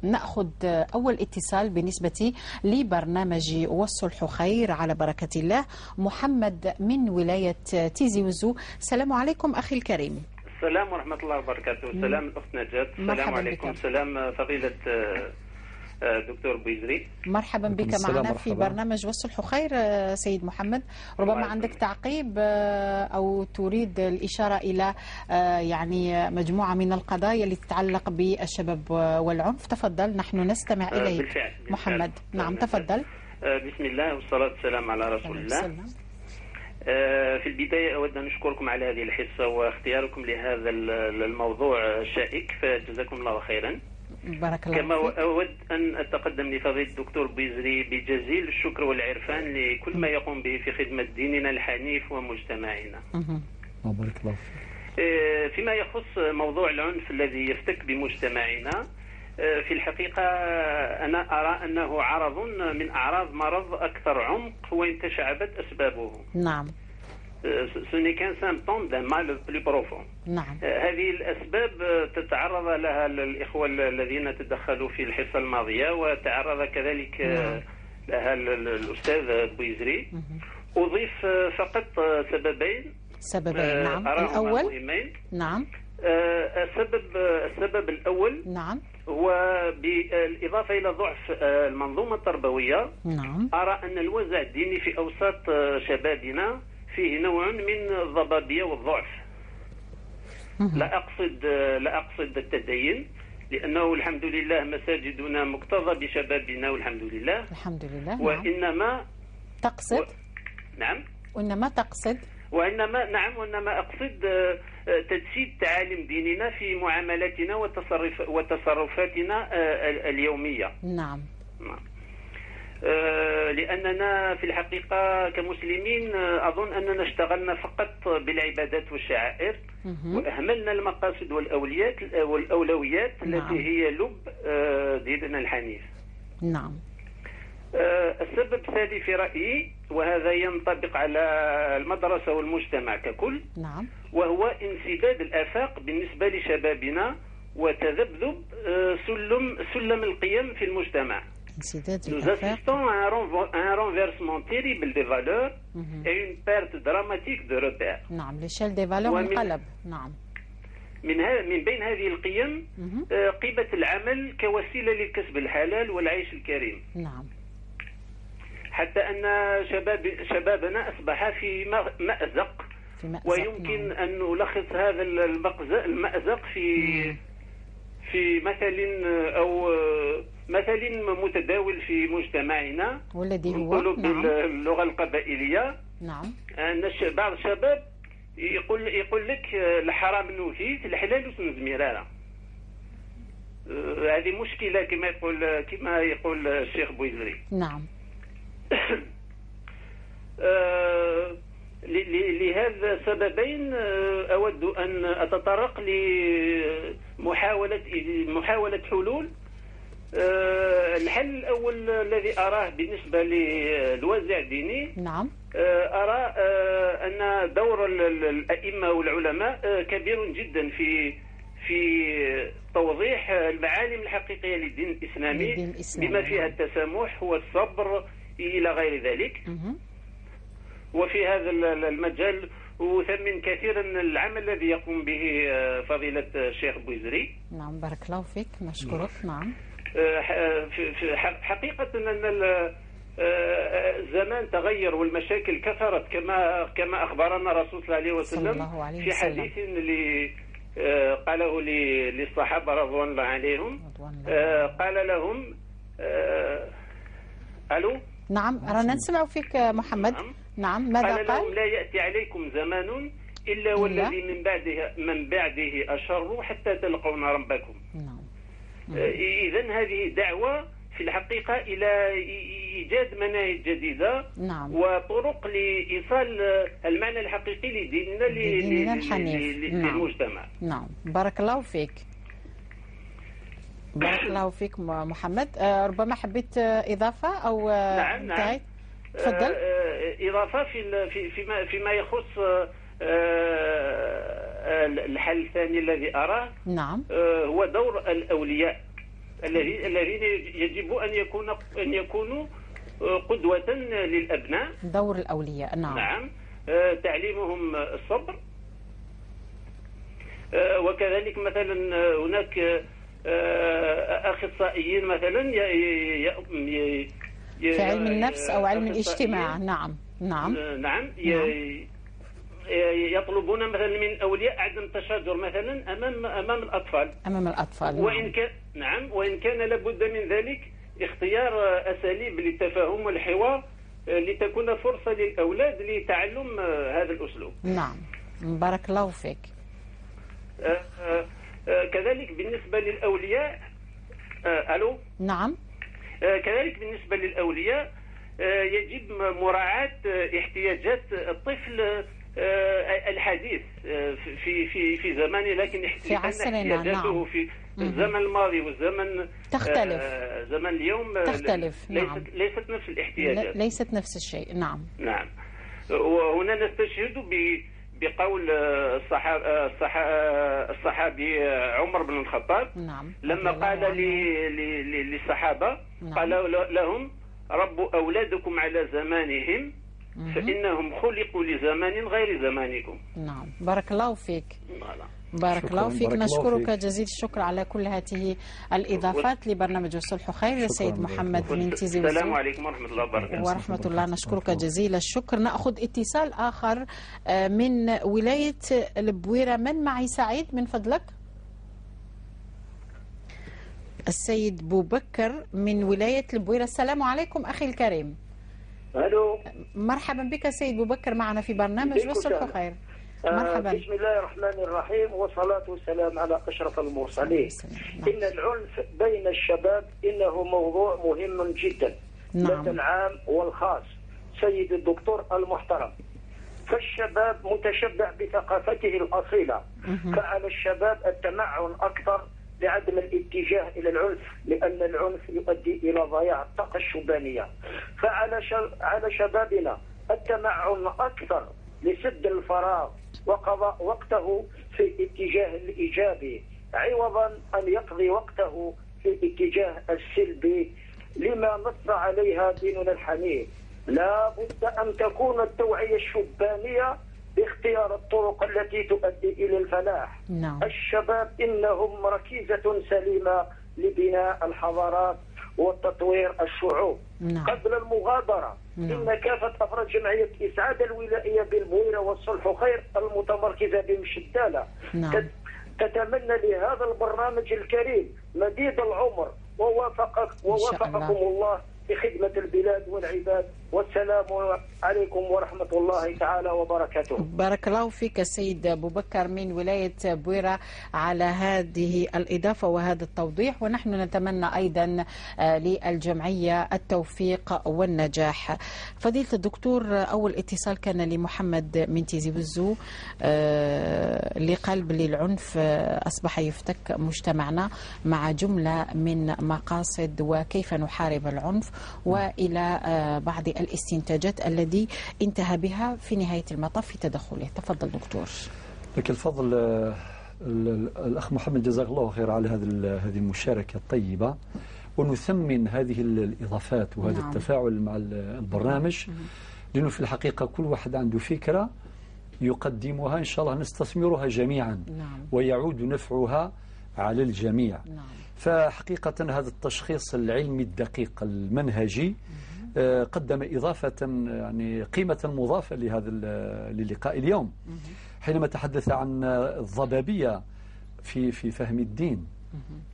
نأخذ أول اتصال بالنسبة لبرنامج والصلح خير على بركة الله. محمد من ولاية تيزي وزو، السلام عليكم أخي الكريم. السلام ورحمة الله وبركاته. سلام الأخت نجاة. السلام عليكم. سلام فضيلة دكتور بويزري. مرحبا بك معنا في برنامج والصلح خير سيد محمد. ربما عندك تعقيب أو تريد الإشارة إلى يعني مجموعة من القضايا اللي تتعلق بالشباب والعنف، تفضل نحن نستمع إليك. بالفعل. محمد. نعم تفضل. بسم الله والصلاة والسلام على رسول الله. في البداية أود أن أشكركم على هذه الحصة واختياركم لهذا الموضوع الشائك، فجزاكم الله خيرا. بارك الله. كما أود أن أتقدم لفضيلة الدكتور بويزري بجزيل الشكر والعرفان لكل ما يقوم به في خدمة ديننا الحنيف ومجتمعنا. بارك الله فيك. فيما يخص موضوع العنف الذي يفتك بمجتمعنا، في الحقيقة أنا أرى أنه عرض من أعراض مرض أكثر عمق وإن تشعبت أسبابه. نعم. Ce n'est qu'un symptôme d'un mal plus profond. نعم. هذه الأسباب تتعرض لها الإخوة الذين تدخلوا في الحصة الماضية، وتعرض كذلك نعم. لها الأستاذ بويزري. أضيف فقط سببين. سببين نعم. الأول مهمين. نعم. السبب الأول نعم هو بالإضافة إلى ضعف المنظومة التربوية. نعم. أرى أن الوازع الديني في أوساط شبابنا فيه نوع من الضبابية والضعف. لا أقصد التدين، لأنه الحمد لله مساجدنا مكتظة بشبابنا والحمد لله. الحمد لله. وإنما تقصد نعم. وإنما تقصد وإنما نعم وإنما أقصد تجسيد تعاليم ديننا في معاملاتنا وتصرفاتنا اليومية. نعم. لأننا في الحقيقة كمسلمين أظن أننا اشتغلنا فقط بالعبادات والشعائر وأهملنا المقاصد والأولويات التي هي لب ديننا الحنيف. نعم. السبب الثاني في رأيي، وهذا ينطبق على المدرسة والمجتمع ككل، نعم، وهو انسداد الآفاق بالنسبة لشبابنا وتذبذب سلم القيم في المجتمع. Nous assistons à un renversement terrible des valeurs et une perte dramatique de repères. نعم، l'échelle des valeurs انقلب. نعم. من بين هذه القيم قيمة العمل كوسيلة للكسب الحلال والعيش الكريم. نعم. حتى أن شبابنا أصبح في مأزق، ويمكن نعم. أن نلخص هذا المأزق في مثل أو مثل متداول في مجتمعنا، والذي هو نعم. باللغة القبائلية. نعم. أن بعض الشباب يقول لك الحرام نوثيت الحلال وسنزميرارة. هذه مشكلة كما يقول الشيخ بويزري. نعم. لهذا السببين أود أن أتطرق لمحاولة حلول. الحل الأول الذي أراه بالنسبة للوازع الديني، نعم، أرى أن دور الأئمة والعلماء كبير جدا في توضيح المعالم الحقيقية للدين الإسلامي، بما فيها التسامح والصبر إلى غير ذلك. وفي هذا المجال أثمن كثيرا العمل الذي يقوم به فضيلة الشيخ بويزري. نعم، بارك الله فيك، نشكرك. نعم. حقيقة أن الزمان تغير والمشاكل كثرت كما أخبرنا الرسول صلى الله عليه وسلم في حديث قاله للصحابة رضوان الله عليهم، قال لهم ألو. نعم، رانا نسمع فيك محمد. نعم، ماذا قال؟ لهم لا يأتي عليكم زمان إلا والذي من بعده أشر حتى تلقون ربكم. نعم. إذن هذه دعوة في الحقيقة إلى إيجاد مناهج جديدة، نعم، وطرق لإيصال المعنى الحقيقي لديننا للمجتمع. نعم، بارك الله فيك. بارك الله فيك محمد. ربما حبيت إضافة أو نعم. نعم، تفضل. إضافة فيما يخص الحل الثاني الذي أراه، نعم، هو دور الأولياء الذين يجب أن يكونوا قدوة للأبناء. دور الأولياء، نعم. نعم، تعليمهم الصبر، وكذلك مثلا هناك أخصائيين مثلا في علم النفس أو علم الاجتماع. نعم. نعم. نعم، يطلبون مثلا من الأولياء عدم التشاجر مثلا أمام الأطفال. أمام الأطفال. وإن كان، نعم، وإن كان لابد من ذلك اختيار أساليب للتفاهم والحوار لتكون فرصة للأولاد لتعلم هذا الأسلوب. نعم، بارك الله فيك. كذلك بالنسبة للأولياء، ألو. نعم. كذلك بالنسبة للأولياء يجب مراعاة احتياجات الطفل الحديث في في في زمانه، لكن في عصرنا، احتياجاته في الزمن الماضي والزمن تختلف. زمن اليوم تختلف. نعم. ليست نفس الاحتياجات، ليست نفس الشيء. نعم. نعم، وهنا نستشهد بقول الصحابي عمر بن الخطاب. نعم. لما قال للصحابة، نعم، قال لهم ربوا أولادكم على زمانهم فإنهم خلقوا لزمان غير زمانكم. نعم، بارك الله فيك. بارك الله فيك، نشكرك جزيل الشكر على كل هذه الإضافات لبرنامج الصلح خير للسيد محمد من تيزي. السلام عليكم ورحمة الله وبركاته. ورحمة الله، نشكرك جزيل الشكر. نأخذ اتصال آخر من ولاية البويرة. من معي سعيد من فضلك؟ السيد بوبكر من ولاية البويرة. السلام عليكم أخي الكريم. الو، مرحبا بك سيد بوبكر معنا في برنامج والصلح خير. مرحبا. بسم الله الرحمن الرحيم، والصلاة والسلام على أشرف المرسلين. إن العنف بين الشباب إنه موضوع مهم جدا. نعم. لدى العام والخاص. سيد الدكتور المحترم، فالشباب متشبع بثقافته الأصيلة، فعلى الشباب التمعن أكثر لعدم الاتجاه إلى العنف، لأن العنف يؤدي إلى ضياع الطاقة الشبانية. فعلى على شبابنا التمعن أكثر لسد الفراغ وقضاء وقته في الاتجاه الإيجابي، عوضا أن يقضي وقته في الاتجاه السلبي لما نص عليها ديننا الحنيف. لا بد أن تكون التوعية الشبانية باختيار الطرق التي تؤدي إلى الفلاح. نعم. الشباب إنهم ركيزة سليمة لبناء الحضارات وتطوير الشعوب. نعم. قبل المغادرة. نعم. إن كافة أفراد جمعية إسعاد الولائية بالبويرة والصلح خير المتمركزة بمشدالة. نعم. تتمنى لهذا البرنامج الكريم مديد العمر ووافقكم الله في خدمة البلاد والعباد، والسلام عليكم ورحمة الله تعالى وبركاته. بارك الله فيك السيد أبو بكر من ولاية بويرة على هذه الإضافة وهذا التوضيح، ونحن نتمنى أيضا للجمعية التوفيق والنجاح. فضيلة الدكتور، أول اتصال كان لمحمد من تيزي وزو لقلب للعنف أصبح يفتك مجتمعنا مع جملة من مقاصد وكيف نحارب العنف، وإلى بعض الاستنتاجات الذي انتهى بها في نهاية المطاف في تدخله. تفضل دكتور. لك الفضل الأخ محمد، جزاك الله خير على هذه المشاركة الطيبة، ونثمن هذه الإضافات وهذا. نعم. التفاعل مع البرنامج، لأنه في الحقيقة كل واحد عنده فكرة يقدمها، إن شاء الله نستثمرها جميعا. نعم. ويعود نفعها على الجميع. نعم. فحقيقة هذا التشخيص العلمي الدقيق المنهجي قدم إضافة، يعني قيمة مضافة لهذا للقاء اليوم، حينما تحدث عن الضبابية في فهم الدين،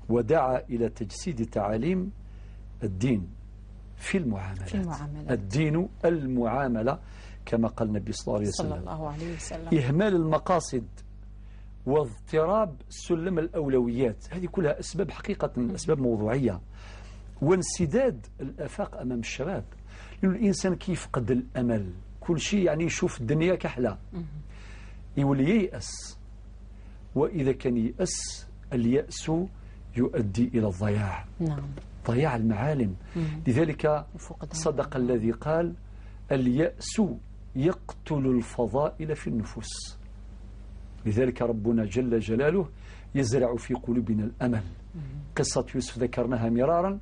ودعا إلى تجسيد تعاليم الدين في المعاملات. الدين المعاملة كما قال النبي صلى الله عليه وسلم. صلى الله عليه وسلم. إهمال المقاصد واضطراب سلم الأولويات، هذه كلها أسباب، حقيقة أسباب موضوعية، وانسداد الآفاق أمام الشباب. لأن الإنسان كيف يفقد الأمل، كل شيء يعني يشوف الدنيا كحلة، يولي ييأس، وإذا كان ييأس اليأس يؤدي إلى الضياع. نعم. ضياع المعالم. لذلك صدق الذي قال: اليأس يقتل الفضائل في النفوس. لذلك ربنا جل جلاله يزرع في قلوبنا الأمل. قصة يوسف ذكرناها مرارا: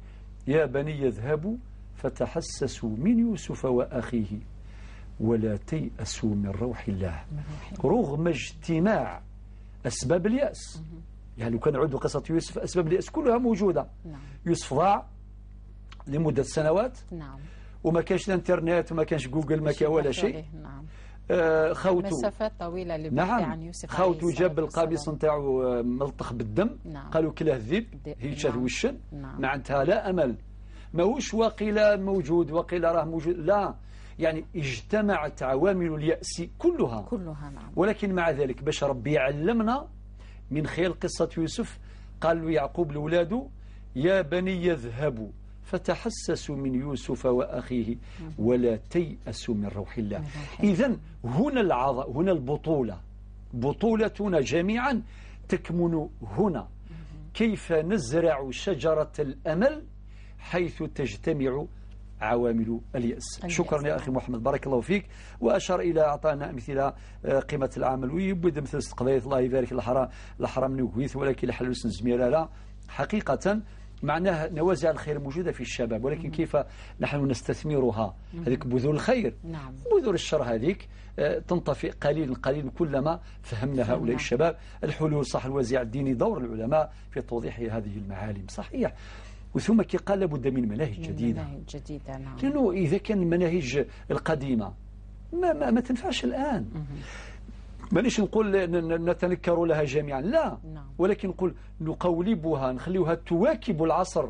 يا بني اذهبوا فتحسسوا من يوسف وأخيه ولا تيأسوا من روح الله. رغم اجتماع أسباب اليأس، يعني لو كان عدوا قصة يوسف أسباب اليأس كلها موجودة. نعم. يوسف ضاع لمدة سنوات. نعم. وما كانش الانترنت وما كانش جوجل، ما كان ولا شيء. نعم. خوتو مسافات طويلة للبحث. نعم. عن يوسف. خوتو جاب القميص نتاعو ملطخ بالدم. نعم. قالوا كلاه الذيب، هي شاف وشن. نعم. معناتها لا أمل، ماهوش وقيل موجود وقيل راه موجود، لا، يعني اجتمعت عوامل اليأس كلها. نعم. ولكن مع ذلك باش ربي يعلمنا من خلال قصة يوسف، قال له يعقوب لأولاده: يا بني اذهبوا فتحسسوا من يوسف وأخيه ولا تيأسوا من روح الله. إذن هنا العظ، هنا البطولة، بطولتنا جميعا تكمن هنا. كيف نزرع شجرة الأمل حيث تجتمع عوامل اليأس. شكرا يا أخي محمد، بارك الله فيك. وأشار إلى أعطانا أمثلة قيمة العمل، ويبدأ مثل قضية الله يبارك الحرام نوكويث ولكن الحلوس نزميرة. لا، حقيقة معناها نوازع الخير موجودة في الشباب، ولكن كيف نحن نستثمرها؟ هذيك بذور الخير. نعم. بذور الشر هذيك تنطفئ قليلا قليلا كلما فهمنا هؤلاء الشباب. الحلول صح، الوزيع الديني، دور العلماء في توضيح هذه المعالم صحيح. وثم كي قال لابد من مناهج جديدة. مناهج جديدة. نعم. لأنه إذا كان المناهج القديمة ما, ما, ما تنفعش الآن. مانيش نقول نتنكر لها جميعا، لا. نعم. ولكن نقول نقولبها، نخليوها تواكب العصر،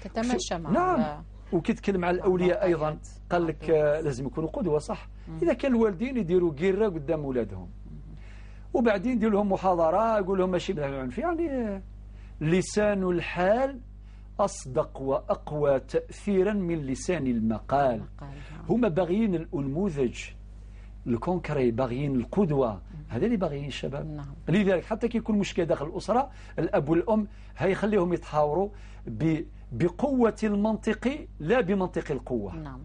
تتماشى مع. نعم. وكي تكلم على الأولياء أيضا قال لك لازم يكونوا قدوة، صح. إذا كان الوالدين يديروا قيرة قدام أولادهم، وبعدين ندير لهم محاضرة يقول لهم ماشي بالعنف. يعني لسان الحال أصدق وأقوى تأثيرا من لسان المقال. هما باغيين الأنموذج ال concret، باغيين القدوة، هذا اللي باغيين الشباب. نعم. لذلك حتى كي يكون مشكلة داخل الأسرة، الأب والأم هيخليهم يتحاوروا بقوة المنطق لا بمنطق القوة. نعم.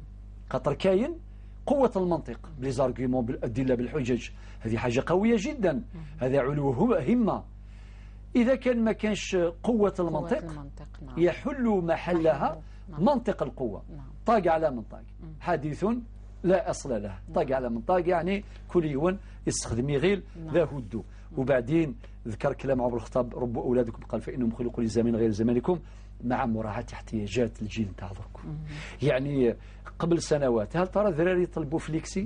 خاطر كاين قوة المنطق ب les arguments، بالأدلة، بالحجج، هذه حاجة قوية جدا، هذا علو همة. إذا كان ما كانش قوة المنطق، نعم، يحل محلها نعم. منطق القوة. نعم. طاق على من طاق، حديث لا أصل له، طاق على من طاق، يعني كل يوم يستخدم غير ذا هدو. وبعدين ذكر كلام عمر الخطاب، ربوا أولادكم قال فإنهم خلقوا لزمان غير زمانكم، مع مراعاة احتياجات الجيل نتاع درك. يعني قبل سنوات هل ترى الذراري يطلبوا flexi؟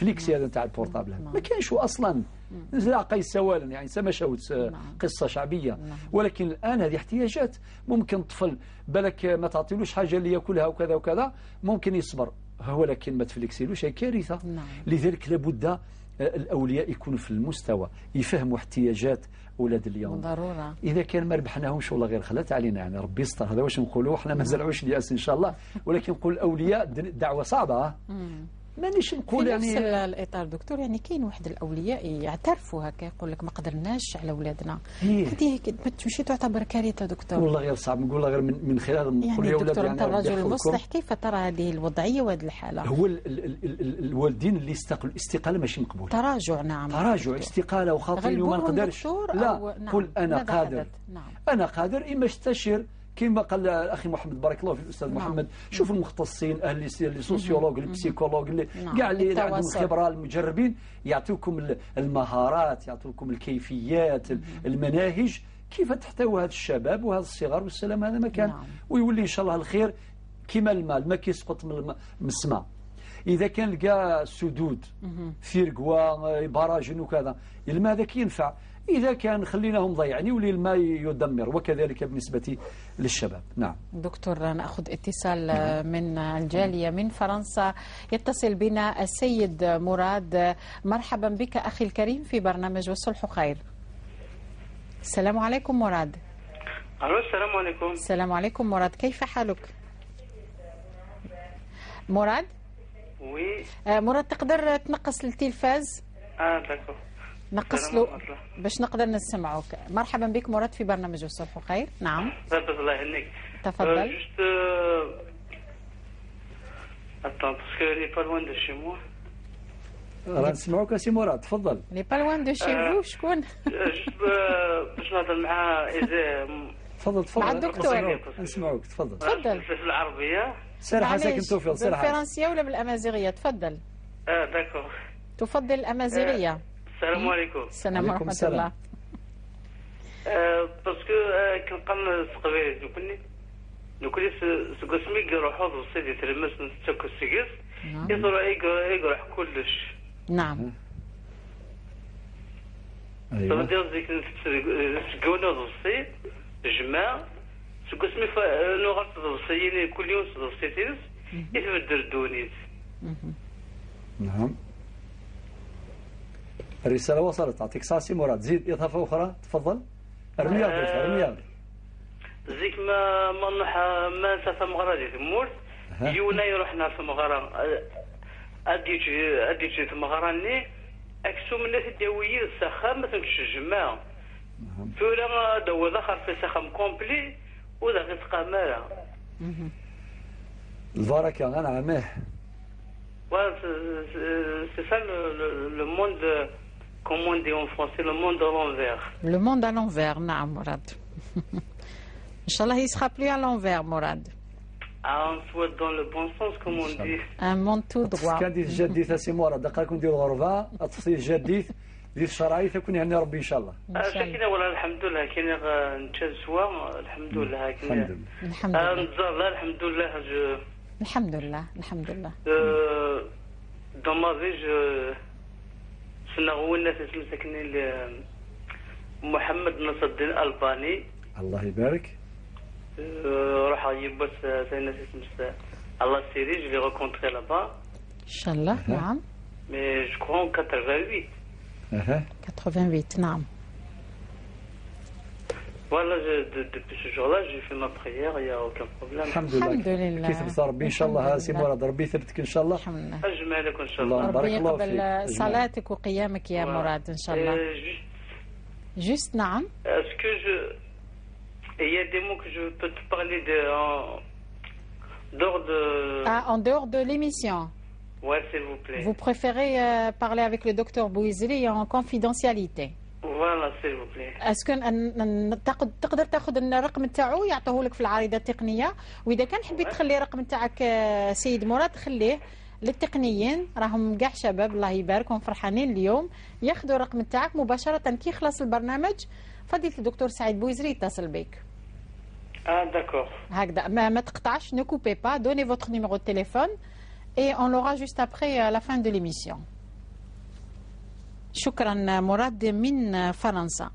flexi هذا نتاع ال portable ما كانش اصلا، نزل قيس سوالا، يعني سما قصة شعبية. ولكن الان هذه احتياجات، ممكن طفل بالك ما تعطيلوش حاجة اللي ياكلها وكذا وكذا، ممكن يصبر، ولكن ما تفليكسيلوش، هي كارثة. لذلك لابد الاولياء يكونوا في المستوى، يفهموا احتياجات اولاد اليوم ضرورة. اذا كان ما ربحناهمش والله غير خلات علينا، يعني ربي يستر، هذا واش نقولوا احنا ما زرعوش الياس ان شاء الله، ولكن نقول الاولياء دعوه صعبة. مانيش نقول يعني في نفس الاطار دكتور، يعني كاين واحد الاولياء يعترفوا هكا، يقول لك ما قدرناش على اولادنا، هذه ماشي تعتبر كارثة دكتور؟ والله غير صعب نقول غير من خلال نقول يا اولاد، يعني انت الرجل المصلح كيف ترى هذه الوضعية وهذه الحالة؟ هو الوالدين اللي استقلوا الاستقالة ماشي مقبول، تراجع. نعم، تراجع، استقالة وخاطرني وما نقدرش، لا نعم. قل انا قادر. نعم. انا قادر، اما استشير كما قال الاخي محمد، بارك الله في الاستاذ نعم. محمد، شوف المختصين، اهل les sociologues، les psychologues، كاع اللي عندهم الخبرة، المجربين، يعطوكم المهارات، يعطوكم الكيفيات، المناهج كيف تحتوي هذا الشباب وهذا الصغار والسلام. هذا مكان نعم. ويولي ان شاء الله الخير كما الماء، الماء كيسقط من السماء. اذا كان لقى سدود فيركوا barrages وكذا، الماء هذا كينفع. إذا كان خليناهم ضيعني ولي الماء يدمر، وكذلك بالنسبة للشباب. نعم دكتور، نأخذ اتصال من الجالية من فرنسا، يتصل بنا السيد مراد. مرحبا بك أخي الكريم في برنامج والصلح خير. السلام عليكم مراد. ألو، السلام عليكم. السلام عليكم مراد، كيف حالك؟ مراد؟ oui. مراد، تقدر تنقص التلفاز؟ d'accord، نقص له باش نقدر نسمعوك. مرحبا بك مراد في برنامج الصلح خير. نعم، الله يهنيك. تفضل. juste attends parce que n'est pas loin de chez moi. راه نسمعوك سي مراد، تفضل. n'est pas loin de chez vous شكون؟ juste باش نهضر مع تفضل تفضل مع الدكتور، نسمعوك، تفضل تفضل. في العربية سير حساك توفيق، سير بالفرنسيه ولا بالامازيغيه؟ تفضل. d'accord، تفضل الامازيغية. السلام عليكم. السلام ورحمة الله. parce que كنبقى نسقبيل نكوني نكوني سكسمي يروحو ضوصي ترمس نتاكل سكس يروح كلش. نعم. ايوا دير ديك سكونا ضوصي جماع سكسمي نوغ ضوصي كل يوم ضوصي تينس يتبدل دونيت. نعم، الرسالة وصلت، أعطيك ساسي مراد. زيد إضافة أخرى، تفضل. ارميها ارميها. زيك ما ما ما نسى ثمغرة دي ثمورت يونا يروحنا ثمغرة أدي ثمغرة ني أكسو من تداوي السخام ما تمشي الجماعة ثورة دو ذخر في سخام كومبلي وذا غير تقامارة. البركة أنا عماه. C'est ça le monde, comment on dit en français, le monde à l'envers. Le monde à l'envers, نعم مراد. إن شاء الله il sera plus à l'envers, Mourad. Ah, on souhaite dans le bon sens, comme on dit. Un monde tout droit. كان ديت جديث سي مراد، دقاكم ديال الغربة، التفصيل جديث ديال الشرعي تكون يعني ربي إن شاء الله. كاين والله الحمد لله، كاين نتشا الحمد لله. الحمد لله. الحمد لله. الحمد لله. الحمد لله، الحمد لله. dans ma vie je سنغول الناس مساكنين محمد نصر الدين الألباني. الله يبارك. راح يبس الناس الله سيري je l'ai rencontré là-bas. إن شاء الله. نعم. Mais je crois en 88. 88 نعم. Voilà, depuis ce jour-là, j'ai fait ma prière, il n'y a aucun problème. الحمد لله. الحمد لله. كيف ثبت ربي ان شاء الله سي مراد، ربي يثبتك ان شاء الله. الحمد لله. أجمع لك إن شاء الله. الله بارك ربي الله فيك. يقبل صلاتك وقيامك يا مراد ان شاء الله. Juste, juste نعم. est-ce que je... Il y a des mots que je peux te parler de, en dehors de... Ah, en dehors de l'émission. Ouais, s'il vous plaît. Vous préférez parler avec le docteur Bouizri en confidentialité. Voilà, s'il vous plaît. est-ce que تقدر تاخذ الرقم تاعو يعطوه لك في العارضة التقنيه، واذا كان حبيت تخلي الرقم تاعك سيد مراد خليه للتقنيين، راهم كاع شباب الله يباركهم فرحانين اليوم، ياخذوا الرقم تاعك مباشرة كي يخلص البرنامج فضيلة الدكتور سعيد بويزري يتصل بك. Ah, d'accord. هكذا ما تقطعش، ne coupez pas, donnez votre numéro de téléphone et on l'aura juste après à la fin de l'émission. شكرا مراد من فرنسا.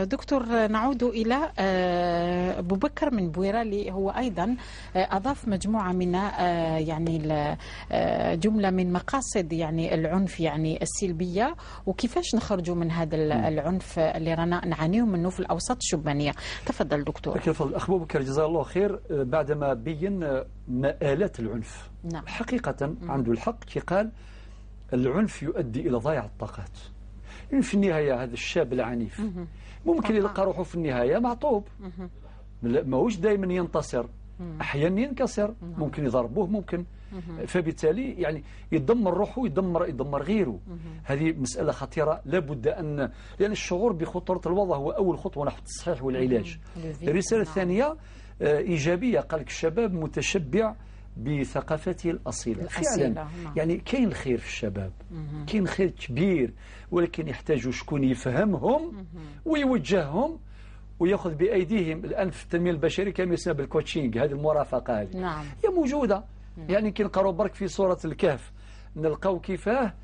دكتور، نعود إلى أبو بكر من بويرة اللي هو أيضا أضاف مجموعة من يعني جملة من مقاصد يعني العنف يعني السلبية، وكيفاش نخرجوا من هذا العنف اللي رانا نعانيه منه في الأوساط الشبانية. تفضل دكتور. لك الفضل الأخ أبو بكر جزاه الله خير، بعدما بين مآلات العنف. حقيقة عنده الحق كي قال العنف يؤدي إلى ضياع الطاقات. يعني في النهاية هذا الشاب العنيف ممكن يلقى روحه في النهاية معطوب، ماهوش دائما ينتصر، أحيانا ينكسر، ممكن يضربوه، ممكن، فبالتالي يعني يدمر روحه، يدمر غيره. هذه مسألة خطيرة، لابد أن، لأن الشعور بخطورة الوضع هو أول خطوة نحو التصحيح والعلاج. الرسالة الثانية إيجابية، قال لك الشباب متشبع بثقافته الأصيلة. الأصيلة، فعلا. يعني كاين الخير في الشباب، كاين خير كبير، ولكن يحتاجوا شكون يفهمهم ويوجههم ويأخذ بأيديهم. الآن في التنمية البشرية كما يسمى بال coaching، هذه المرافقة هذه هي موجودة. يعني كي نقراو برك في سورة الكهف نلقاو كيفاه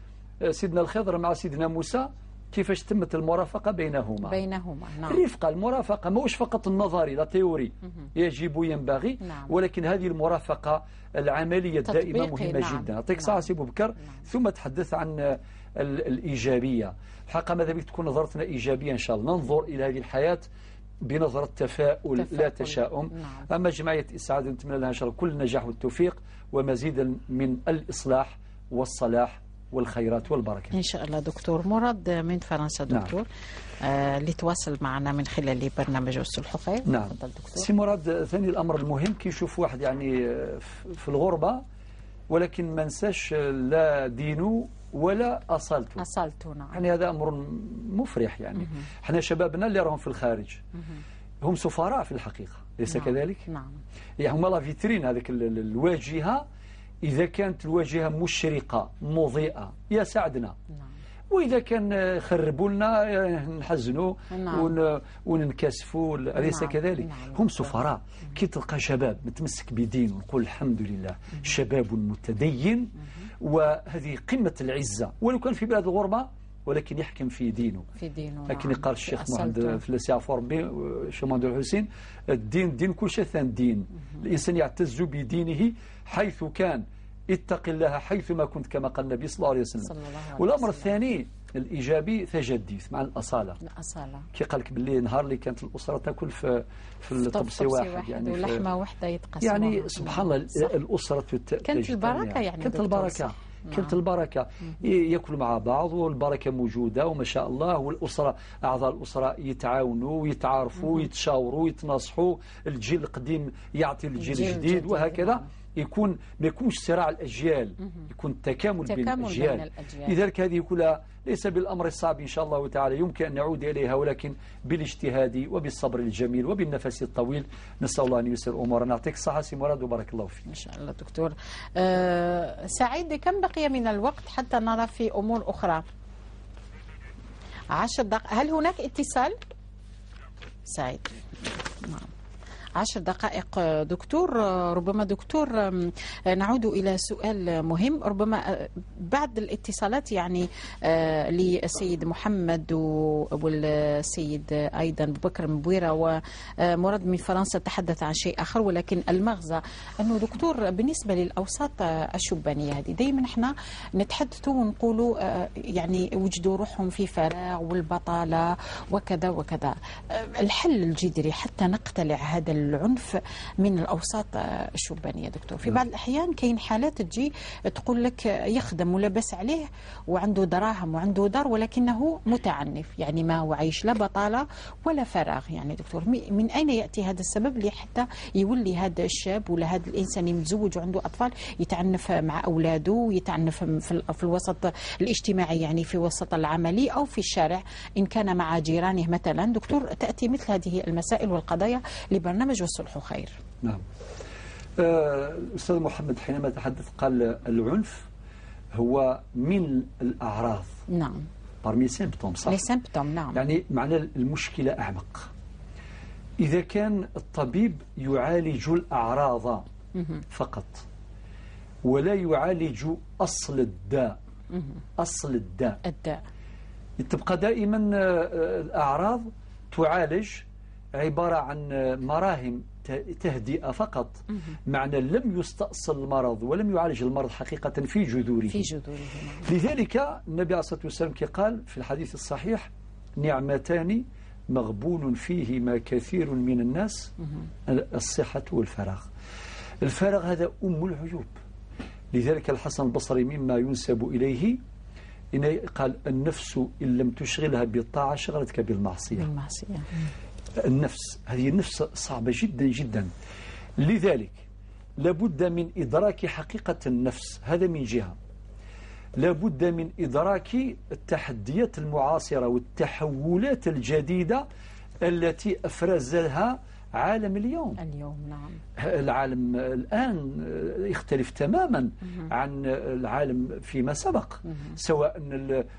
سيدنا الخضر مع سيدنا موسى، كيفاش تمت المرافقة بينهما. بينهما، نعم. الرفقة، المرافقة ماهوش فقط النظري، la théorie، يجب ينبغي، ولكن هذه المرافقة العملية الدائمة تطبيقي، مهمة جدا. يعطيك الصحة سي أبو بكر. ثم تحدث عن الإيجابية. الحقيقة ماذا بك تكون نظرتنا إيجابية إن شاء الله، ننظر إلى هذه الحياة بنظرة تفاؤل، لا تشاؤم. أما جمعية إسعاد نتمنى لها إن شاء الله كل النجاح والتوفيق ومزيدا من الإصلاح والصلاح والخيرات والبركات. إن شاء الله. دكتور مراد من فرنسا، دكتور اللي تواصل معنا من خلال برنامج الصلح خير. تفضل دكتور. سي مراد، ثاني الأمر المهم كي يشوف واحد يعني في الغربة ولكن ما نساش لا دينه ولا أصالته. أصالته، نعم. يعني هذا أمر مفرح. يعني احنا شبابنا اللي راهم في الخارج هم سفراء في الحقيقة، أليس كذلك؟ نعم. يعني هما la vitrine، هذيك الواجهة، إذا كانت الواجهة مشرقة مضيئة يا سعدنا، وإذا كان خربوا لنا نحزنوا وننكسفوا، أليس كذلك؟ نعم. هم سفراء. كي تلقى شباب متمسك بدينه نقول الحمد لله، شباب متدين، وهذه قمة العزة ولو كان في بلاد الغربة، ولكن يحكم في دينه. في دينه. لكن قال الشيخ في محمد أصالته. في السي ربي الشيخ محمد الحسين، الدين دين كل شيء ثان دين. الإنسان يعتز بدينه حيث كان، اتق الله حيثما كنت كما قال النبي صلى الله عليه وسلم. صلى الله عليه والأمر وسلم. الثاني الإيجابي تجديد مع الأصالة. الأصالة. كي قال لك باللي نهار اللي كانت الأسرة تاكل في الطبسي واحد، يعني ولحمة واحدة يتقسموها. يعني سبحان الله، الأسرة كانت تجتمع. البركة يعني كانت دكتور، البركة. كانت البركة، يأكلوا مع بعض والبركة موجودة وما شاء الله، والأسرة أعضاء الأسرة يتعاونوا ويتعارفوا ويتشاوروا ويتناصحوا، الجيل القديم يعطي الجيل الجيل الجديد الجديد، وهكذا. يكون ما يكونش صراع الأجيال، يكون تكامل بين تكامل بين الأجيال. الأجيال. لذلك هذه كلها ليس بالأمر الصعب إن شاء الله تعالى، يمكن أن نعود إليها ولكن بالاجتهاد وبالصبر الجميل وبالنفس الطويل. نسأل الله أن ييسر أمورنا. نعطيك الصحة سي مراد وبارك الله فيك. إن شاء الله دكتور. سعيد، كم بقي من الوقت حتى نرى في أمور أخرى؟ 10 دقائق. هل هناك اتصال سعيد؟ نعم. 10 دقائق دكتور. ربما دكتور نعود إلى سؤال مهم، ربما بعد الاتصالات يعني للسيد محمد والسيد أيضا بكر مبويرة ومراد من فرنسا تحدث عن شيء آخر، ولكن المغزى أنه دكتور بالنسبة للأوساط الشبانية هذه دائما احنا نتحدثوا ونقولوا يعني وجدوا روحهم في فراغ والبطالة وكذا وكذا، الحل الجذري حتى نقتلع هذا العنف من الأوساط الشبانية دكتور؟ في بعض الأحيان كاين حالات تجي تقول لك يخدم ولا بس عليه وعنده دراهم وعنده دار ولكنه متعنف، يعني ما هو عايش لا بطالة ولا فراغ. يعني دكتور من أين يأتي هذا السبب اللي حتى يولي هذا الشاب ولا هذا الإنسان متزوج وعنده أطفال يتعنف مع أولاده ويتعنف في الوسط الاجتماعي، يعني في وسط العملي أو في الشارع إن كان مع جيرانه مثلا؟ دكتور تأتي مثل هذه المسائل والقضايا لبرنامج والصلح خير. نعم. الأستاذ محمد حينما تحدث قال العنف هو من الأعراض. نعم. parmi symptômes، صح؟ les symptômes، نعم. يعني معنى المشكلة أعمق. إذا كان الطبيب يعالج الأعراض فقط ولا يعالج أصل الداء، أصل الداء، الداء تبقى دائما الأعراض تعالج عبارة عن مراهم تهدئة فقط، معنى لم يستأصل المرض ولم يعالج المرض حقيقة في جذوره، في جذوره. لذلك النبي عليه الصلاة والسلام قال في الحديث الصحيح: نعمتان مغبون فيهما كثير من الناس، الصحة والفراغ. الفراغ هذا أم العيوب. لذلك الحسن البصري مما ينسب إليه إن قال: النفس إن لم تشغلها بالطاعة شغلتك بالمعصية. بالمعصية. النفس، هذه النفس صعبة جدا جدا. لذلك لابد من إدراك حقيقة النفس، هذا من جهة. لابد من إدراك التحديات المعاصرة والتحولات الجديدة التي أفرزها عالم اليوم. اليوم، نعم. العالم الآن يختلف تماما عن العالم فيما سبق، سواء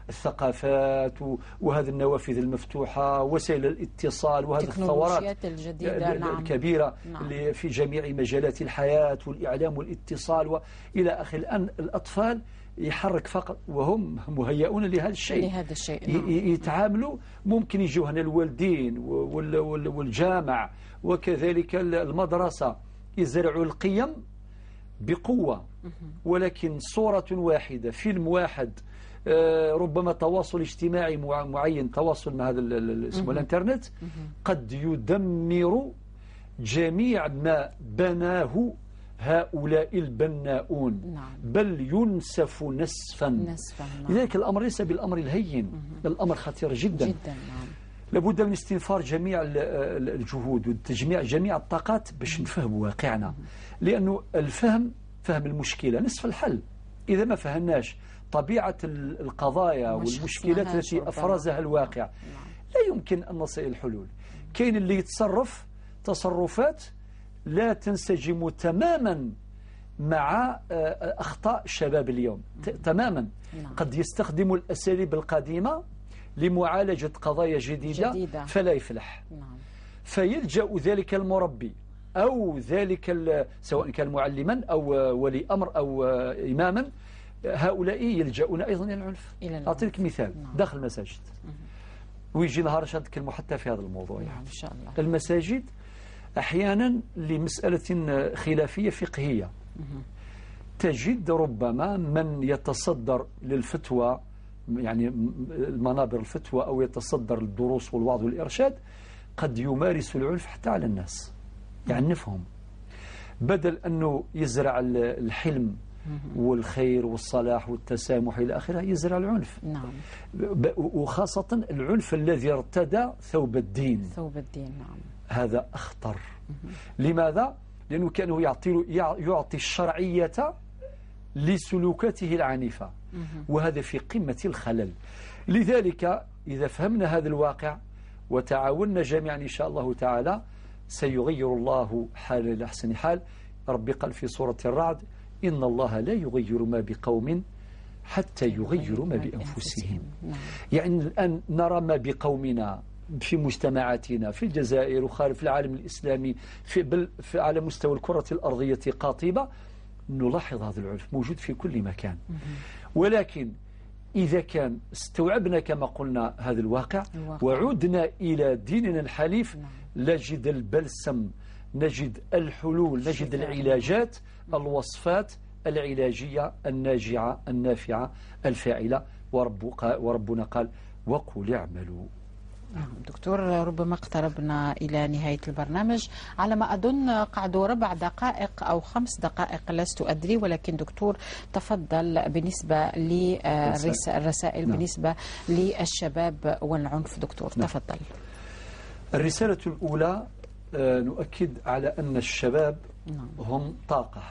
الثقافات وهذه النوافذ المفتوحة، وسائل الاتصال، وهذه الثورات الجديدة، نعم، الكبيرة، نعم، اللي في جميع مجالات الحياة والإعلام والاتصال وإلى آخره. الآن الأطفال يحرك فقط وهم مهيئون لهذا الشيء، لهذا الشيء، نعم. يتعاملوا، ممكن يجوا هنا الوالدين والجامع وكذلك المدرسة يزرعوا القيم بقوة، ولكن صورة واحدة، فيلم واحد، ربما تواصل اجتماعي معين، تواصل مع هذا اسمه الانترنت، قد يدمر جميع ما بناه هؤلاء البناؤون، نعم. بل ينسف نسفا، نسفا، نعم. لذلك الأمر ليس بالأمر الهين، الأمر خطير جدا جدا، نعم. لابد من استنفار جميع الجهود وتجميع جميع الطاقات باش نفهم واقعنا، لأنه الفهم، فهم المشكلة نصف الحل. إذا ما فهمناش طبيعة القضايا والمشكلات التي أفرزها الواقع، لا يمكن أن نصل إلى الحلول. كاين اللي يتصرف تصرفات لا تنسجم تماما مع أخطاء شباب اليوم، تماما. قد يستخدم الأساليب القديمة لمعالجة قضايا جديدة فلا يفلح. فيلجأ ذلك المربي أو ذلك، سواء كان معلما أو ولي أمر أو إماما، هؤلاء يلجؤون أيضا إلى العنف. أعطيك مثال، داخل المساجد، ويجي نهار نتكلموا حتى في هذا الموضوع، يعني. إن شاء الله. المساجد أحيانا لمسألة خلافية فقهية تجد ربما من يتصدر للفتوى، يعني المنابر الفتوى، أو يتصدر للدروس والوعظ والإرشاد، قد يمارس العنف حتى على الناس، يعنفهم، بدل أنه يزرع الحلم والخير والصلاح والتسامح إلى آخره، يزرع العنف. نعم. وخاصة العنف الذي ارتدى ثوب الدين. ثوب الدين، نعم. هذا أخطر. لماذا؟ لأنه كأنه يعطي الشرعية لسلوكاته العنيفة، وهذا في قمة الخلل. لذلك إذا فهمنا هذا الواقع وتعاوننا جميعا إن شاء الله تعالى، سيغير الله حال إلى أحسن حال. ربي قال في سورة الرعد: إن الله لا يغير ما بقوم حتى يغيروا ما بأنفسهم. يعني الآن نرى ما بقومنا في مجتمعاتنا في الجزائر وخارج في العالم الإسلامي، في بل في على مستوى الكرة الأرضية قاطبة، نلاحظ هذا العنف موجود في كل مكان. ولكن إذا كان استوعبنا كما قلنا هذا الواقع وعدنا إلى ديننا الحنيف، نجد البلسم، نجد الحلول، نجد العلاجات، الوصفات العلاجية الناجعة النافعة الفاعلة. وربنا قال: وقل اعملوا. نعم دكتور، ربما اقتربنا إلى نهاية البرنامج، على ما أظن قعدوا 4 دقائق أو 5 دقائق، لست أدري، ولكن دكتور تفضل بالنسبة للرسائل بالنسبة للشباب والعنف دكتور. تفضل. الرسالة الأولى، نؤكد على أن الشباب هم طاقة.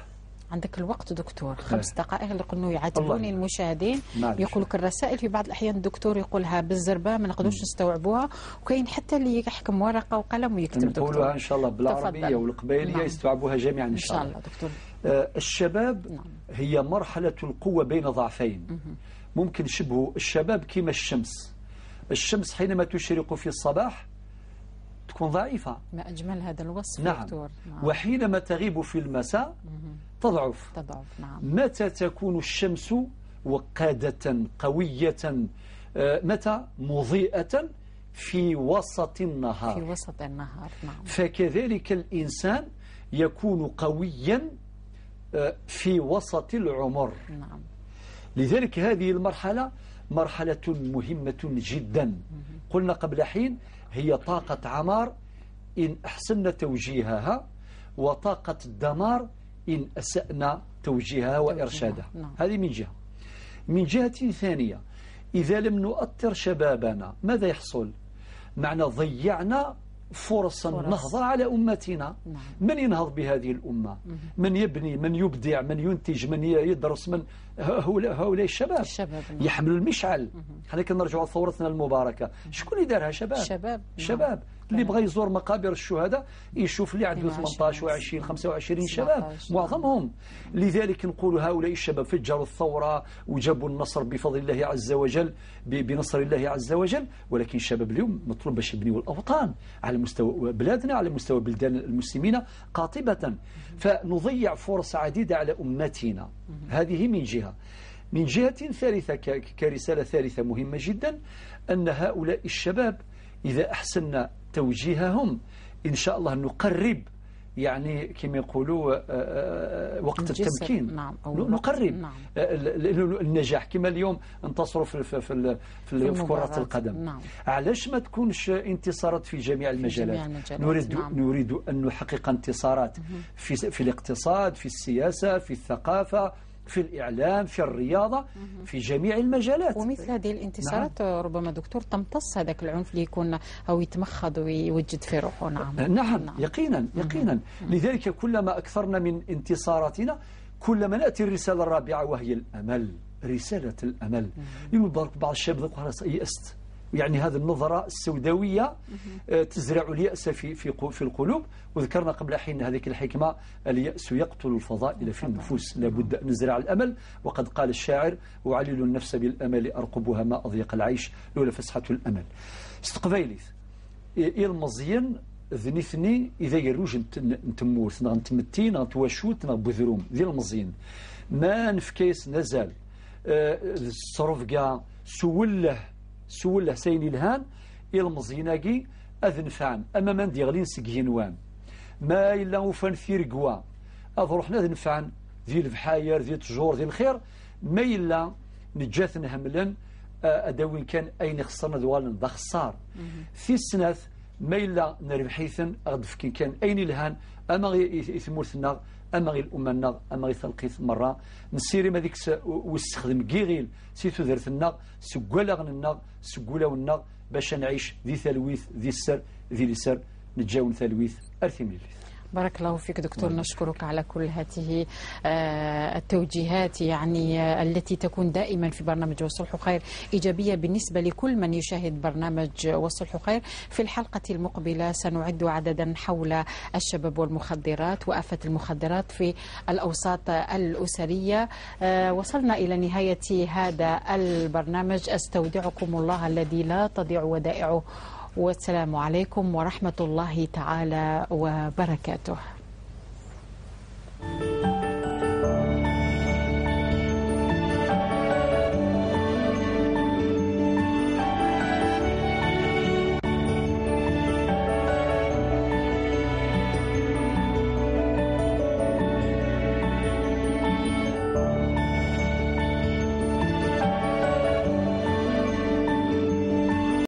عندك الوقت دكتور 5 دقائق، اللي قلنا يعاتبوني المشاهدين، يقول لك الرسائل في بعض الأحيان الدكتور يقولها بالزربة، ما نقدروش نستوعبوها، وكاين حتى اللي يحكم ورقة وقلم ويكتب دكتور. نقولوها إن شاء الله بالعربية والقبائلية يستوعبوها جميعا إن شاء الله. دكتور. الشباب هي مرحلة القوة بين ضعفين. ممكن شبه الشباب كما الشمس، الشمس حينما تشرق في الصباح تكون ضعيفة. ما أجمل هذا الوصف. دكتور. وحينما تغيب في المساء تضعف. تضعف، نعم. متى تكون الشمس وقادة قوية، متى مضيئة؟ في وسط النهار. في وسط النهار، نعم. فكذلك الإنسان يكون قويا في وسط العمر. لذلك هذه المرحلة مرحلة مهمة جدا. قلنا قبل حين هي طاقة عمار إن أحسننا توجيهها، وطاقة الدمار إن أسأنا توجيهها وإرشادها. هذه من جهة. من جهة ثانية، إذا لم نؤطر شبابنا ماذا يحصل؟ معنى ضيعنا فرص النهضة على أمتنا. من ينهض بهذه الأمة؟ من يبني؟ من يبدع؟ من ينتج؟ من يدرس؟ من هؤلاء الشباب، الشباب. يحملوا المشعل. حنا كنرجعوا لثورتنا المباركة، شكون اللي دارها؟ شباب. شباب. شباب. اللي بغى يزور مقابر الشهداء يشوف اللي عنده 18 و20 25، شباب معظمهم. لذلك نقول هؤلاء الشباب فجروا الثورة وجابوا النصر بفضل الله عز وجل، بنصر الله عز وجل. ولكن الشباب اليوم مطلوب باش يبنيوا الأوطان على مستوى بلادنا، على مستوى بلدان المسلمين قاطبة. فنضيع فرص عديدة على أمتنا. هذه من جهة. من جهة ثالثة، كرسالة ثالثة مهمة جدا، أن هؤلاء الشباب إذا أحسننا توجيههم إن شاء الله نقرب، يعني كما يقولوا وقت التمكين. أو نقرب النجاح. كما اليوم انتصروا في كرة القدم، علاش ما تكونش انتصارات في جميع المجالات؟ جميع المجالات. نريد نريد أن نحقق انتصارات في الاقتصاد، في السياسة، في الثقافة، في الإعلام، في الرياضة، في جميع المجالات. ومثل هذه الانتصارات ربما دكتور تمتص هذاك العنف اللي يكون أو يتمخض ويوجد في روحه، نعم. نعم، يقينا يقينا. لذلك كلما أكثرنا من انتصاراتنا كلما نأتي الرسالة الرابعة وهي الأمل، رسالة الأمل. اليوم بعض الشباب خلاص يأست، يعني هذه النظرة السوداوية تزرع اليأس في القلوب. وذكرنا قبل حين هذه الحكمة: اليأس يقتل الفضائل في النفوس. لابد أن نزرع الأمل. وقد قال الشاعر: أعلل النفس بالأمل أرقبها ما أضيق العيش لولا فسحة الأمل. ستقبايليث إلمزيان ذنيثني إذا يروج نتمورت نغ نتمتي نغ تواشوت نغ بذروم ذي المزيان ما نفكيس نزال الصرفقة سوله سوله سين الهان المزيناكي أذنفعن أما من ديغلين سكينوان ما إلا وفان ثيرقوا أذ أذنفعن ذي البحاير ذي التجور ذي الخير. ما إلا نجاث نهملن أدوين كان أين خسرنا دوالن ذا خسار في السنة. ما إلا نربحيثن أغد فكين كان أين الهان أما يثمورثنا أما غير الأمة أما غير تلقيت مرة نسيري ما ديك واستخدم كيغيل سي تودرتنا سكولاغنا سكولاونا باش نعيش ذي ثلويث ذي السر ذي اليسر نتجاون ثلويث أرثيميليث. بارك الله فيك دكتور، نشكرك على كل هذه التوجيهات، يعني التي تكون دائما في برنامج والصلح خير إيجابية بالنسبة لكل من يشاهد برنامج والصلح خير. في الحلقة المقبلة سنعد عددا حول الشباب والمخدرات وآفة المخدرات في الأوساط الأسرية. وصلنا إلى نهاية هذا البرنامج، أستودعكم الله الذي لا تضيع ودائعه. والسلام عليكم ورحمة الله تعالى وبركاته.